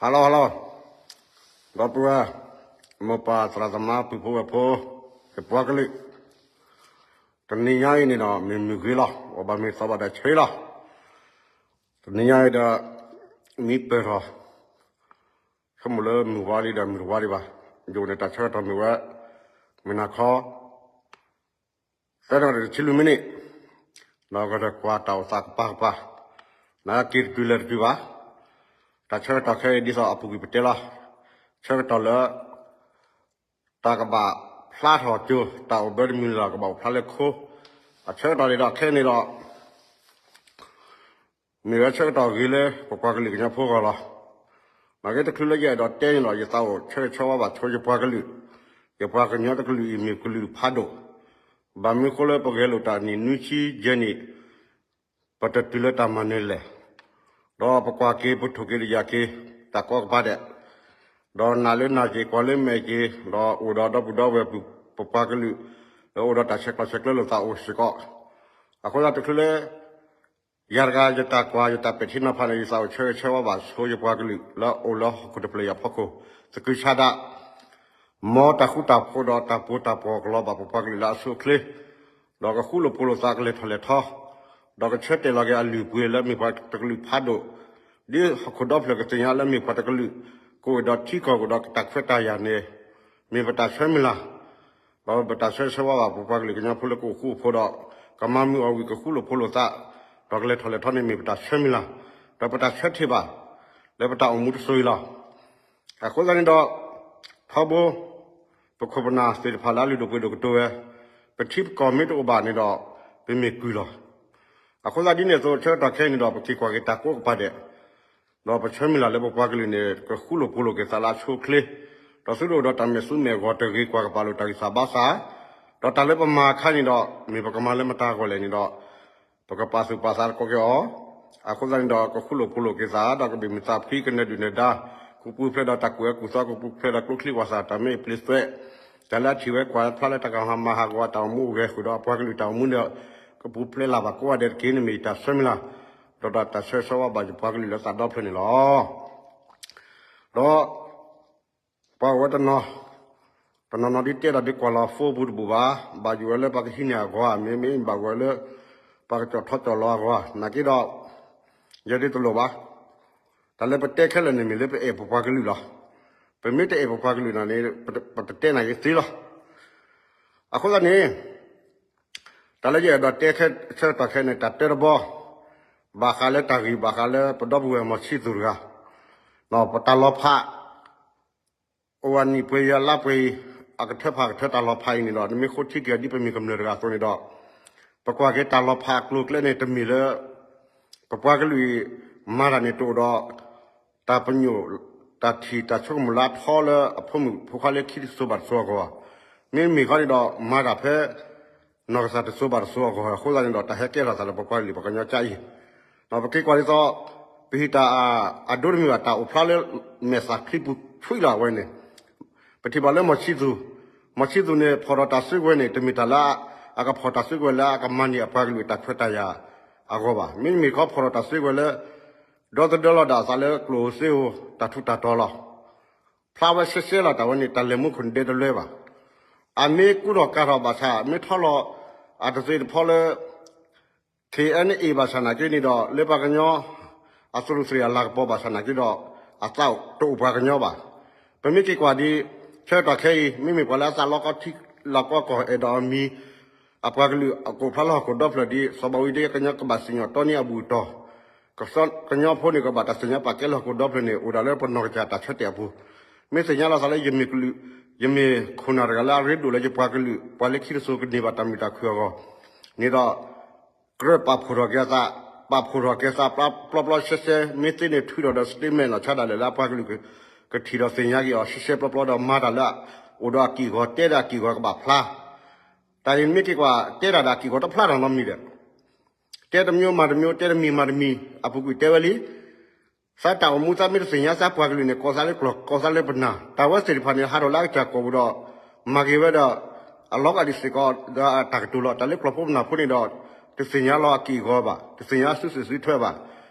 ဟါလီၤဟါလီၤ, ဒီပုၢ်ဝဲၢ် မိၢ်ပၢ်သရၣ်သမါ ပုၢ်ဖိဝဲၢ်ဖိ ယပှၤကလုာ်, တနံၤညါအံၤန့ၣ်ဒီး မုၢ်မုၢ်ဂ့ၤလီၤ, အဘၣ်မုၢ်သီဘၣ်ဒီးဆၢလီၤ, တနံၤညါအံၤဒီး မံပၢၢ်ထီၣ် ဆိကမိၣ်လၢမုၢ်ဝါလံဒီးမုၢ်တဝါဒံးဘၣ်, ယအိၣ်န့ၣ်တၢ်ဆၢကတီၢ်မုၢ်ဝဲ မုၢ်နၤခီ သၢနၣ်ရံၣ်တဆံလွံၢ်မံးနံး, ဒီးကဒီးကွၢ်တၢ်အိၣ်သးကပၤကပၤ, နက့ၤတတုၤလၢၤတတုၤဘၣ်, တၢ်ဆၢကတီၢ်ခဲအံၤဒ်သိးအပူၤကွံာ်ပတဲလီၤ, ဆၢကတီၢ်လၢ တၢ်ကဘၣ်ဖျါထီၣ်ကၠိ, တၢ်အိၣ်ဘၢတမံၤလၢ်ကဘၣ်အိၣ်ဖျါလၢခိ, အဆၢကတီၢ်န့ၣ်ဒီးခဲအံၤန့ၣ်ဒီး မ့ၢ်ဝဲဆၢကတီၢ်ဂ့ၤလၢပပှၤကလုာ်ကညီဖိအဂီၢ်လီၤ. နာ်က့တချုးလၢယအဲၣ်ဒိးတဲန့ၣ်ဒီး ယသးအိၣ်ဆၢဂ့ၤဆၢဝါဘၣ်ဆိယပှၤကလုာ်, ယပှၤကညီတကလုာ်အံၤမ့ၢ်ကလုာ်ဖးဒိၣ်, ဘၣ်မနုၤဃိလၢပဂဲၤလိာ်တၢ်နံၣ်နွံဆံယဲၢ်နံၣ်, ပတတုၤလၢတၢ်မၤနၢၤလဲၣ်, ဒီးပကွၢ်က့ၤပထိၣ်က့ၤတယာ်က့ၤ တၢ်ကိးကပၤဒဲး, ဒီးနာ်လၢနာ်က့ၤ ကွၢ်လၢမဲာ်က့ၤ ဒီးအိၣ်ဒီးဒီပုၢ်ဒီဝဲၢ်ပပှၤကလုာ်, ဒီးအိၣ်ဒီးတၢ်ဆဲးကျိးဆဲးကျၢလိာ်သးအိၣ်စ့ၢ်ကီး, အဃိသတးတချုးလၢ ယၤတဂၤယတၢ်ကွၢ်ယတၢ်ပဲာ်ထံနီၤဖးန့ၣ် ယသးအိၣ်ဆၢဂ့ၤဆၢဝါဘၣ်ဆိယပှၤကလုာ်လၢအိၣ်လၢဟီၣ်ခိၣ်တဖျၢၣ်အံၤအဖီခိၣ်, သကုၤဆးဒး, မ်တၢ်ဃူတၢ်ဖိးဒီးတၢ်ပီးတၢ်ပီကလီဘၣ်ပပှၤကလုာ်လၢအဆိအချ့, ဒီးကဃူလိာ်ဖိးလိာ်သးကလဲၤထီၣ်လဲၤထီ, ဒီးကဆၢတဲာ်လီၤက့ၤအလုၢ်အပှ့ၤလၢမ့ၢ်ပှၤတကလုာ်ဖးဒိၣ်, ဒ်ဟီၣ်ခိၣ်ဒီဖျၢၣ်ကသ့ၣ်ညါလၢမ့ၢ်ပှၤတကလုာ်, ကအိၣ်ဒီးထံကီၢ်ကအိၣ်ဒီးတၢ်ခွဲးတၢ်ယာ်န့ၣ်, မ့ၢ်ပတၢ်ဆၢမုၢ်လၢ် ဒီးပတၢ်ဆၢဂ့ၤဆၢဝါဘၣ်ပပှၤကလုာ်ကညီဖိလၢကအိၣ်ဃူအိၣ်ဖိးဒီး, ကမၤမုာ်အီၣ်ဝံၣ်ကဃူလိာ်ဖိးလိာ်သး, ဒီးကလဲၤထီၣ်လဲၤထီန့ၣ်မ့ၢ်ပတၢ်ဆၢမုၢ်လၢ်, ဒီးပတၢ်ဆၢထံၣ်ဘၣ်, လၢပတၢ်အိၣ်မူတစိၤအံၤလီၤ. အဃိသတးန့ၣ်ဒီး, ထီဘိ, ပခိၣ်ပနၢ်သ့ၣ်တဖၣ်လၢအလုၢ်ဒိၣ်ပှ့ၤဒိၣ်ကတိၤဝဲ, ပထံပကီၢ်မ့ၢ်တအိၣ်ဘၣ်န့ၣ်ဒီး, ပမ့ၢ်ကုၢ်လီၤ. အဃိသတးဒ်န့ၣ်အသိး ဆၢကတီၢ်ခဲအံၤန့ၣ်ဒီး ပက့ၤကွၢ်က့ၤတၢ်ကိးကပၤဒဲး ဒီးပဆၢမုၢ်လၢ်လၢပပှၤကလုာ်န့ၣ် ကဃူလိာ်ဖိးလိာ်က့ၤသးလၢအဆိအချ့, ဒီးသုတအိၣ်ဒီးတၢ်မဲာ်ဆူမဲာ်ဂီၤတဂ့ၤကွၢ်ကပၤလိာ်တၢ်ဂံၢ်စၢ်ဘါစၢ်, ဒီးတၢ်လၢပမၤအခါန့ၣ်ဒီး မ့ၢ်ပကမၤလၢမတၤအဂီၢ်လဲၣ်န့ၣ်ဒီး, ပကပာ်သူၣ်ပာ်သးတကိးက့ၤအီၤ, အဃိသတးန့ၣ်ဒီး ကဃူလိာ်ဖိးလိာ်က့ၤသး ဒီးကဘၣ်မုာ်သးဖှံကနၢၤဒုၣ်နၢၤဒါ, ကပူၤဖျဲးဒီးတၢ်ကူၣ်အၢကူၣ်သီ ကပူၤဖျဲးဒီးကျိချံမျိာ်သၣ် တၢ်မ့ၢ်အပျ့ၤသွဲး, တၢ်လၢအထံၣ်ဝဲကွၢ်ဖျါလၢတၢ်ကမၤဟးဂီၤတၢ်အိၣ်မူအိၣ်ဂဲၤဃုာ်ဒီးအပှၤကလုာ်တၢ်အိၣ်မူန့ၣ်, ကပူၤဖျဲးလၢ်ဘၣ်ကိးဂၤဒဲးတက့ၢ်န့ၣ်မ့ၢ်ယတၢ်ဆၢမုၢ်လၢ်, ဒီးတၢ်ဆၢဂ့ၤဆၢဝါဘၣ်ယပှၤကလုာ်လၢသးဒီဖျၢၣ်န့ၣ်လီၤ. ဒီး ပှၤအိၣ်ဝဲတနီၤ, တနီၤနီၤဒ်တဲဒီးဒ်ကွၢ်လီၤ phone ပူၤတဘူၣ်ဘၣ်, ဘၣ်ယိၣ်ဝဲလၢပှၤကဟံးန့ၢ်အဂီၢ်ဧါ, မ့မ့ၢ်ဘၣ်ဝဲလၢ ပှၤကကၠီၣ်ထီၣ်ကၠီၣ်လီၤအဂီၢ်ဧါ, နာ်က့ဒီး ယဲဒ်တလိၣ်ဘၣ်. တၢ်လၢပတဲခဲလၢာ်န့ၣ်မ့ၢ်လၢပအဲၣ်ပပှၤကလုာ်လီၤ. ပမ့ၢ်တအဲၣ်ပပှၤကလုာ်န့ၣ်န့ၣ် ပတတဲနၤက့ၤသ့လီၤ. အဃိသတးန့ၣ် တၢ်လၢယအဲၣ်ဒိးတဲဆၢကတီၢ်ခဲအံၤန့ၣ် တၢ်တၢတဘီ, ဘၣ်ဃးလၢတၢ်ဂ့ၢ် ဘၣ်ဃးလၢပဒီပုၢ်ဝဲၢ်မီၤဆံသူးတဂၤ, ပတၢ်လီၤဖး အိၣ်အနံၣ်ပှဲၤယၤလါပှဲၤအံၤ, အကထၢဖးကထၢတၢ်လီၤဖးအံၤန့ၣ်ဒီး နမ့ၢ်ဃိထံက့ၤအီၤဒ်ပမ့ၢ်ကမျၢၢ်တဂၤအသိးန့ၣ်ဒီး, ပကွၢ်က့ၤတၢ်လီၤဖးအကျိၤအကျဲန့ၣ် တမ့ၢ်လၢ ပပှၤကလုာ်အံၤ မၤတၢ်န့ၣ်တအိၣ်ဒီး တၢ်ပညိၣ် တၢ်ထံၣ်တၢ်ဆိကမိၣ်လၢအထီလၢအဖိမုၣ်ဖိခွါလၢခံတစိၤဘၣ်တစိၤအဂီၢ်ဘၣ်. မ့မ့ၢ်ခီန့ၣ်ဒီး မၤတၢ်ဖဲ နီၢ်ကစၢ်တစိၤဘၣ်တစိၤအဂီၢ်အဃိသတးန့ၣ်ဒီး တၢ်ဟဲကဲထီၣ်သးလၢပပှၤကလုာ်ပှၤကညီကါအံၤ, ဒီးပက့ၤကွၢ်ဒ်သိး ပဟံးတၢ်အဒိတမ့ၢ်ဘၣ် တၢ်အိၣ်ဖျါလၢမဲာ်သၣ်ချံပူၤဆွံလီၤအဝဲန့ၣ်, ပထံၣ်ဘၣ်လၢမီၤဆံသူး, မီၤဆံသူးန့ၣ် ဖီၣ်ထီၣ်တၢ်စုကဝဲၤန့ၣ် တမ့ၢ်တၢ်လၢ အကဖီၣ်တၢ်စုကဝဲၤလၢအကမၤန့ၢ်အပှၤကလုာ်တၢ်ခွဲးတၢ်ယာ်အဂီၢ်ဘၣ်. မ့မ့ၢ်ခီဖီၣ်ထီၣ်တၢ်စုကဝဲၤလၢ ဒီသဒၢလီၤဒၣ်အသးလၢကျိၣ်ဧိၤစ့ဧိၤ တၢ်ထူးတၢ်တီၤလီၤ. ဖျါဝဲရှဲရှဲလီၤ တၢ်ဝဲန့ၣ် တၢ်လဲၤမူခိၣ်န့ၣ်ဒဲတလွဲဘၣ်. အမ့ၢ်ကူထီၣ်ကၤထီၣ်ဘၣ်ဆၣ် မ့ၢ်ထီလီၤအတသ့တဖီလၢ ခ့ၣ်အဲၣ်အဲၣ်ဘၣ်ဆၣ်နာ်က့န့ၣ်ဒီး လၢပှၤကညီအသုးရ့ၣ်အလၤကပီၤဘၣ်ဆၣ်နာ်က့ဒီး အသးတအိၣ်ပှၤကညီဘၣ်. ပမ့ၢ်က့ၤကွၢ်ဒ် ဆၢကတီၢ်ခဲအံၤ မ့မ့ၢ်ပှၤလၢအသးလီကီထံလီကီကီၢ် အဲၣ်ဒိးအမံၤ အပှၤကလုာ်အကအိၣ်ဖျါလၢဟီၣ်ခိၣ်ဒီဖျၢၣ်ဒ် စီၤဘၣ်ဝံၤဒ့ ကညီကဘၣ်စံၣ်ညီၣ်တီန့ၢ်အဘူၣ်အတီၢ်, ကညီဖိန့ၣ် ကဘၣ်တၢ်သ့ၣ်ညါပာ်ကဲလၢဟီၣ်ခိၣ်ဒီဖျၢၣ်န့ၣ် အိၣ်ဒၣ်လၢပနီၢ်ကစၢ်တၢ်ဆၢတဲာ်အပူၤ, မ့ၢ်သ့ၣ်ညါလီၤသးလၢယမ့ၢ်ကလုာ်, ယမ့ၢ်ခိၣ်နၢ်တဂၤလၢအရ့ဒိၣ်လၢယပှၤကလုာ် ပှၤလၢခံတစိၤကန့ၢ်ဘၣ်တၢ်မုာ်တၢ်ခုၣ်အဂီၢ်န့ၣ်ဒီး ကြၢးပာ်ဖှိၣ်ထီၣ်က့ၤအသး, ပာ်ဖှိၣ်ထီၣ်က့ၤသးပျီပျီရှဲရှဲ မ့ၢ်သ့န့ၣ်ထုးထီၣ်ဒီး statement လီၤဆီဒၣ်လဲာ်လၢအပှၤကလုာ် ကထံၣ်ဒီးသ့ၣ်ညါက့ၤအီၤ ရှဲရှဲပျီပျီဒီးမၤတၢ်လၢ အိၣ်ဒီးအကံၢ်အဂီၤ တဲဒီးအကံၢ်အဂီၤကဘၣ်ဖျါ. တၢ်အံၤမ့ၢ်က့ၤကွၢ် တဲတၢ်ဒီးအကံၢ်အဂီၤတဖျါထီၣ်နီတမံၤဒီး တဲတမံၤမၤတမံၤ တဲတမံၤမၤတမံၤ အပူၤကွံာ်တဲဝဲလံ သးတၢ်အိၣ်မူသးမ့ၢ်တသ့ၣ်ညါသးပှၤကလုာ်န့ၣ် ကိးသးလၢကျီၢ် ကိးသးလၢပနၢ် တၢ်ဝဲသ့ၣ်တဖၣ်န့ၣ် ဟးထီၣ်လၢအကစၢ်ကိာ်ပူၤဒီး မၤက့ၤဝဲဒီး အလီၤဂာ်ဒ်စ့ၢ်ကီးဒီးအတၢ်ကတိၤလီၤ. တၢ်လၢကျီၢ်ဖိပနၢ်ဖိန့ၣ်ဒီး တသ့ၣ်ညါလီၤအကံၢ်အဂီၤဘၣ်, တသ့ၣ်ညါစုစ့ၣ်စုထွဲဘၣ်,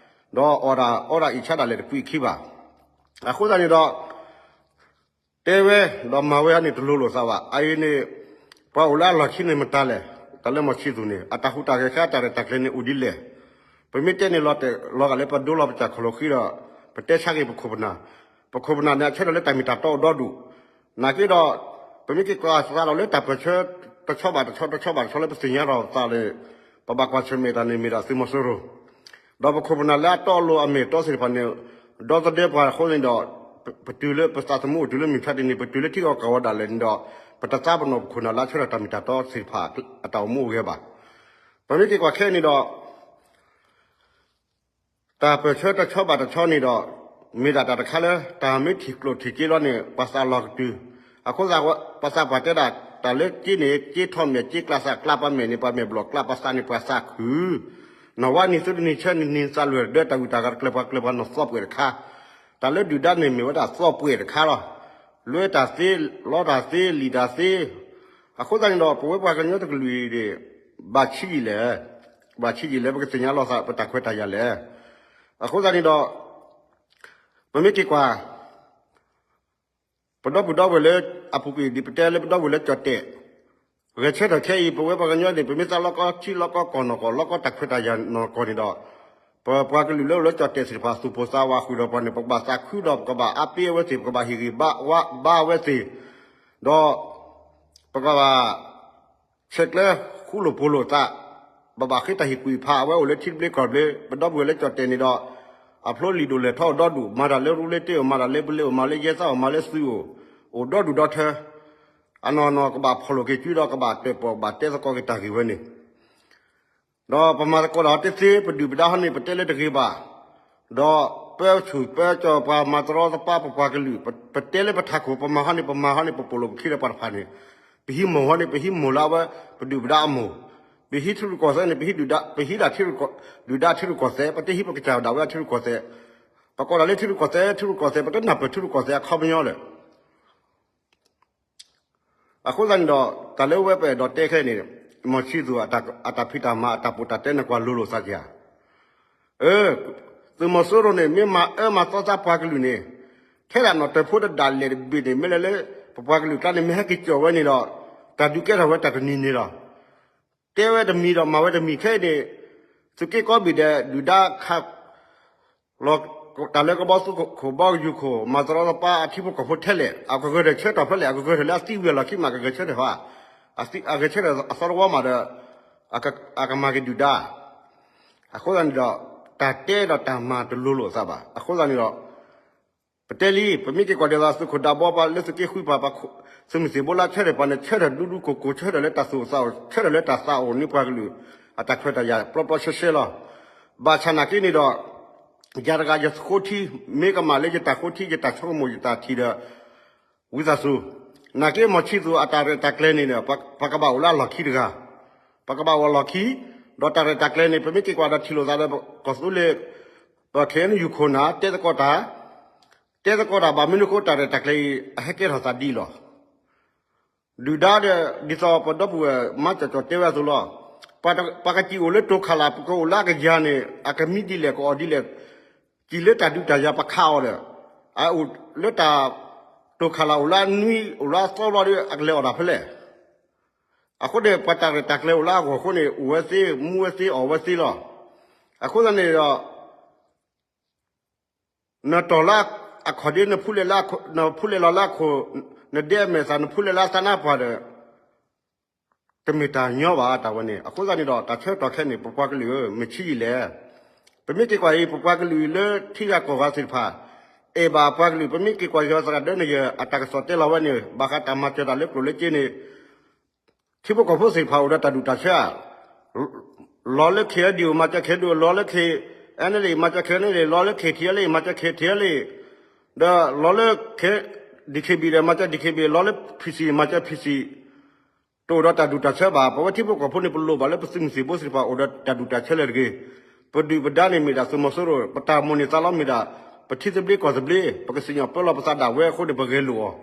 ဒီးအီၣ်တၢ်အီတၢ်အံၣ်ဆါဒၣ်လဲာ်တပှံၤခံဘၣ်. အဃိသတးန့ၣ်ဒီး တဲဝဲဒီးမၤဝဲန့ၣ်တလိၤလိာ်သးဘၣ်. အအံၤန့ၣ် ပှၤအိၣ်လၢအလီၢ်ခံန့ၣ်မတၤလဲၣ်, တၢ်လၢမီၢ်ဆံသူၣ်န့ၣ် အတၢ်ဟူးတၢ်ဂဲၤ အတၢ်ရဲၣ်တၢ်ကျဲၤန့ၣ်အိၣ်ဒ်လဲၣ်. ပမ့ၢ်တဲန့ၣ်လီၤတဲာ်လီၤဂာ်လၢပဒိလီၤပစၢ်ခီၣ်လီၤဃံဒီး ပတဲဆါက့ၤပခိၣ်ပနၢ်, ပခိၣ်ပနၢ်န့ၣ် အဆၢထၢၣ်လၢတၢ်မ့ၢ်တၢ်တီအိၣ်ဒီဒူၣ်. နာ်က့ဒီးပမ့ၢ်က့ၤကွၢ်သးဒီးလၢတၢ်ပၢၢ်ဆၢတဆီဘၣ်တဆီ တဆီဘၣ်တဆီလၢပသ့ၣ်ညါထီၣ်သးန့ၣ် ပဘၣ်ကွၢ်ဆၢၣ်မဲာ်တၢ်န့ၣ်မ့ၢ်ဒၣ်သုးမီၤစိရိၤ ဒီးပခိၣ်ပနၢ်လၢအတီအလိၤအမဲာ်တီသ့ၣ်တဖၣ်န့ၣ် ဒီသဒၢပှၤအဃိန့ၣ်ဒီး ပတုၤလၢပသးသမူအိၣ်တုၤလၢမုၢ်မဆါတနံၤ ပတုၤလၢထံဂၤကီၢ်ဂၤဒၣ်လဲာ်န့ၣ်ဒီး ပတသးပနီၣ်ပခိၣ်နၢ်လၢအဆၢထၢၣ်တၢ်မ့ၢ်တၢ်တီသ့ၣ်တဖၣ်အတၢ်အိၣ်မူအိၣ်ဂဲၤဘၣ်. ပမ့ၢ်က့ၤကွၢ်ခဲအံၤန့ၣ်ဒီး တၢ်ပၢၢ်ဆၢတဆီဘၣ်တဆီန့ၣ်ဒီး မ့ၢ်ဒၣ်တၢ်တခါလၢ တၢ်မ့ၢ်ထံၣ်ကျိၣ်ထံၣ်စ့လီၤန့ၣ် ပှၤသးလီၤကတုၤ, အဃိသတး ပှၤသးပှၢ်တဲဒၣ် တၢ်လၢက့န့ၣ် က့ထီၣ်မဲာ် က့ကျးသးကျးပှၤမဲာ်န့ၣ် ပှၤမဲာ်ဘျီၣ်ကျး ပှၤသးန့ၣ် ပှၤသးခု, နီၢ်ဝါနံၤသုတနံၤဆၢနံၤသးလွဲၢ်ဒၢ တၢ်ဂုၤတၢ်ဂၤတကျၢၤပှၤကျၢၤပှၤနီၢ်သီပှဲၤတခါ, တၢ်လၢဒုၣ်ဒါန့ၣ်မ့ၢ်ဝဲဒၣ်သီပှဲၤတခါလီၤ. လွဲတၢ်သ့, လီတၢ်သ့, လံာ်တၢ်သ့, အဃိသတးန့ၣ်ဒီး ပဝဲပှၤကညီတကလုာ်အံၤန့ၣ် ဘၣ်ဆံးယံာ်လဲၣ်, ဘၣ်ဆံးယံာ်လဲၣ် ပကသ့ၣ်ညါလီၤသး ပတၢ်ခွဲးတၢ်ယာ်လဲၣ်. အဃိသတးန့ၣ်ဒီး ပမ့ၢ်က့ၤကွၢ် ပဒီပုၢ်ဒီဝဲၢ်လၢ အပူၤကွံာ်ဒ်ပတဲလၢ ပဒီပုၢ်ဝဲၢ်လၢကၠီၣ်တဲၣ် ဂဲၤဆၢထၢၣ်ခဲအံၤ ပဝဲပှၤကညီန့ၣ် ပမ့ၢ်သးလီၤကီထံလီၤကီကီၢ်နီၢ်ကီၢ် လီၤကီတၢ်ခွဲးတၢ်ယာ်နီၢ်ကီၢ်န့ၣ်ဒီး ပပှၤကလုာ်လၢအိၣ်လၢကၠီၣ်တဲၣ်သ့ၣ်တဖၣ် သူၣ်ပိၢ်သးဝးဃုာ်ဒီးပှၤန့ၣ် ပကဘၣ်သးခုဒီး ပကဘၣ်အါပ့အဝဲသ့ၣ်, ပကဘၣ်ဟ့ၣ်ဂံၢ်ဘါဝဲသ့ၣ်, ဒီး ပကဘၣ် ဆဲးကျၢဃူလိာ်ဖိးလိာ်သး, ဘၣ်ဘၣ်ဃ့တၢ်ဟ့ၣ်ကူၣ်ဖးအဝဲအိၣ်လၢထံတဘျ့ကီၢ်တဘျ့, ပဒီပုၢ်ဝဲၢ်လၢကၠီၣ်တဲၣ်န့ၣ်ဒီး အဖျိလံာ်ဒိၣ်လဲၢ်ထီအိၣ်ဒီဒူၣ်, မၤတၢ်လၢရူလၢတ့အိၣ်, မၤတၢ်လၢပလ့အိၣ်, မၤလၢယဲၢ်သၣ်အိၣ်, မၤလၢသုးအိၣ်, အိၣ်ဒီဒူၣ်ဒီထၢ, အနီၢ်နီၢ်ကဘၣ်ဖီၣ်လိာ်က့ၤစုဒီး ကဘၣ်တၢၣ်ပီၣ်ဘၣ်တဲသကိးက့ၤတၢ်ဂ့ၢ်ဝဲန့ၣ် ဒီးပမၤသကိးတၢ်တသ့, ပဒုၣ်ပဒါဟီန့ၣ် ပတဲလၢတဂ့ၤဘၣ်, ဒီးပၢဆူၣ်ပၢကၠီၤပှၤမၤတရီတပါပပှၤကလုာ်, ပတဲလၢပထးခိၣ် ပမၤဟီန့ၣ် ပမၤဟီန့ၣ် ပပိာ်လိာ်ပခံဒီးပှၤတဖၣ်န့ၣ်, ပဟံးမိၢ်ဟီန့ၣ် ပဟံးမိၢ်လၢအဝဲ ပဒုၣ်ပဒါအမိၢ်, ပဟံးထံရူၢ်ကီၢ်သဲးန့ၣ် ပဟံးဒုၣ်ဒါ, ပဟံးဒၣ်ထံရူၢ်ကီၢ်, ဒုၣ်ဒါထံရူၢ်ကီၢ်သဲး, ပတဟံးပကစၢ်ဒၣ်ဝဲအထံရူၢ်ကီၢ်သဲး, ပကိးဒၣ်လၢထံရူၢ်ကီၢ်သဲး, ထံရူၢ်ကီၢ်သဲး, ပတနၢ်ပၢၢ်ထံရူၢ်ကီၢ်သဲးအခီပညီလၢ အဃိသတးန့ၣ်ဒီး တၢ်လၢဝဲပအဲၣ်ဒိးတဲခဲအံၤန့ၣ် မီၢ်ဆံသူၣ်အတၢ်ဖံးတၢ်မၤ အတၢ်ပိာ်တၢ်တဲ နကွၢ်လိၤလိာ်သးက့ၤဧါ. အၢ, သုးမီၤစိရိၤန့ၣ် မ့ၢ်မၤအၢမၤသီသးပှၤကလုာ်န့ၣ် ထဲဒၣ်နီၣ်တၢၤဖိတဒၣ်လဲာ်တဘ့ၣ်န့ၣ် မ့ၢ်လဲၤလၢ ပပှၤကလုာ်ကျါန့ၣ် မ့ၢ်ဟဲက့ၤကၠီၣ်ဝဲန့ၣ်ဒီး တၢ်ဒုးကဲထီၣ်ဝဲတၢ်တနံၤန့ၣ်လီၤ. တဲဝဲတမံၤဒီးမၤဝဲတမံၤခဲအံၤန့ၣ် သုးက့ကိးဘ့ၣ်ဒဲး ဒုၣ်ဒါခး လီၤတၢ်လၢကဘီသူခိၣ်ဘီယူၤခိၣ် မၤတရီတပါအထံဖိကီၢ်ဖိထဲလဲၣ်, အကဂဲၤထၢၣ်ဆၢထီၣ်ဖဲလဲၣ်, အကဂဲၤထၢၣ်ဆၢထီၣ်ဖဲလဲၣ်အသံဝံၤအလီၢ်ခံမး ကဂဲၤဆၢထၢၣ်, အဂဲၤဆၢထၢၣ်အသီတဝီမးဒီး အကမၤက့ၤဒုၣ်ဒါ. အဃိသတးန့ၣ်ဒီး တၢ်တဲဒီးတၢ်မၤတလိၤလိာ်အသးဘၣ်. အဃိသတးန့ၣ်ဒီး ပတဲလံ ပမ့ၢ်က့ၤကွၢ်ဒ်သိးသုးခိၣ်ဒးဘီပှၤလၢသုးက့ဃုပှၤ သုးမုၢ်သံၣ်ဘိလၢဆၢထၢၣ်ပှၤန့ၣ် ဆၢထၢၣ်ဒူဒူကိၢ်ကိၢ် ဆၢထၢၣ်လၢတၢ်သူၣ်အိၣ်သးအိၣ် ဆၢထၢၣ်လၢတၢ်သးအိၣ်န့ၢ်ပှၤကလုာ် အတၢ်ခွဲးတၢ်ယာ်ပျီပျီရှဲရှဲလီၤ. ဘၣ်ဆၣ်နာ်က့န့ၣ်ဒီး ယၤတဂၤယဃိထံ မ့ၢ်ကမၣ်လၢယတၢ်ဃိထံ ယတၢ်ဆိကမိၣ်ယတၢ်ထံၣ်ဒီး ဝံသးစူၤ, နာ်က့မီၢ်ဆံသူၣ်အတၢ်ရဲၣ်တၢ်ကျဲၤန့ၣ်ဒီး ပှၤကဘၣ်အိၣ်လၢအလီၢ်ခံတဂၤ, ပှၤကဘၣ်အိၣ်အလီၢ်ခံ, ဒီးတၢ်ရဲၣ်တၢ်ကျဲၤန့ၣ် ပမ့ၢ်က့ၤကွၢ်ဒီးထံၣ်လိာ်သးဒီး ကီၢ်သူလ့ၤ ပခဲအံၤနယူၢ်ခိၣ်နၢ် တဲသကိးတၢ်, တဲသကိးတၢ်ဘၣ်မနုၤအဃိ တၢ်ရဲၣ်တၢ်ကျဲၤအံၤ အဟဲကဲထီၣ်သးဒ်အံၤလီၤ. ဒုၣ်ဒါဒီး ဒ်သိးပဒီပုၢ်ဝဲၢ်မါကၠီၣ်ကၠီၣ်တဲဝဲအသိးလီၤ. ပှၤကစံၣ်အိၣ်လၢတိၤခးလး ပကအိၣ်လၢအကယၤန့ၣ် အကမံဒ်လဲၣ် ကအီၣ်ဒ်လဲၣ်, စံၣ်လၢတၢ်ဒုးတၢ်ယၤပခးအီၤဒီး အအိၣ်လၢတၢ် တိၤခးလးအိၣ်လၢအနွံ အိၣ်လၢအသီဘျီဒီး အကလဲၤအီၣ်တၢ်ဖဲလဲၣ်. အဃိန့ၣ် ပှၤတၢ်ရဲၣ်တၢ်ကျဲၤအိၣ်လၢအဂီၢ်အဃိန့ၣ် အိၣ်ဝဲသ့ မူဝဲသ့ အီၣ်ဝဲသ့လီၤ. အဃိသတးန့ၣ်ဒီး နတီၢ်လၢအခီၣ်ဒ့ နဖူလဲၤလီၤလၢအခိၣ် နဒဲအမဲာ်သၣ် နဖူလဲၤလၢအသးနါပှၢ်ဒီး တမ့ၢ်တၢ်ညီဘၣ်တၢ်ဝဲန့ၣ်. အဃိသတးန့ၣ်ဒီး တၢ်ဆၢကတီၢ်ခဲအံၤန့ၣ် ပပှၤကလုာ်ဧၢ မ့ၢ်ဆံးယံာ်လဲၣ်. ပမ့ၢ်က့ၤကွၢ်အံၤ ပပှၤကလုာ်လၢထံဂၤကီၢ်ဂၤသ့ၣ်တဖၣ် အဲၣ်ဘၣ်ပှၤကလုာ် ပမ့ၢ်က့ၤကွၢ်ယွၤသရၣ်ဒၢနယၢၢ် အတၢ်ကစီၣ်တဲလီၤဝဲန့ၣ် ဘၣ်ဃးတၢ်မၤစၢၤတၢ်လၢကျိၣ်လၢစ့န့ၣ် ထံဖိကီၢ်ဖိသ့ၣ်တဖၣ်အိၣ်ဒီးတၢ်ဒူၣ်တၢ်ဆၢဧါ. လီၤလၢ ခ့ၣ်အဲၣ်ဒံၣ် မၤစၢၤ ခ့ၣ်အဲၣ်ဒံၣ်, လီၤလၢ ခ့ၣ်အဲၣ်နလ့ၣ် မၤစၢၤ ခ့ၣ်အဲၣ်နလ့ၣ်, လီၤလၢ ခ့ၣ်ထံၣ်အဲလ့ၣ် မၤစၢၤ ခ့ၣ်ထံၣ်အဲလ့ၣ်, ဒီးလီၤလၢ ခ့ၣ် ဒံၣ်ခ့ၣ်ဘံၣ်ဒီး မၤစၢၤ ဒံၣ်ခ့ၣ်ဘံၣ်, လီၤလၢ ဖံၣ်စံၣ် မၤစၢၤ ဖံၣ်စံၣ်, တအိၣ်ဒီးတၢ်ဒူၣ်တၢ်ဆၢဘၣ်. ပဝဲထံဖိကီၢ်ဖိန့ၣ် ပလိၣ်ဘၣ်လၢပသုးမုၢ်သံၣ်ဘိသ့ၣ်တဖၣ် အိၣ်ဒီးတၢ်ဒူၣ်တၢ်ဆၢလၢတဂ့ၤ. ပဒုၣ်ပဒါန့ၣ်မ့ၢ်ဒၣ်သုးမီၤစိရိၤ, ပတၢ်မိၣ်န့ၢ်သးလီမ့ၢ်ဒၣ် ပထံသဘျ့ကီၢ်သဘျ့, ပကစံၣ်ညီၣ်ပၢလီၤပသးဒၣ်ဝဲအဃိန့ၣ် ပဂဲၤလိာ်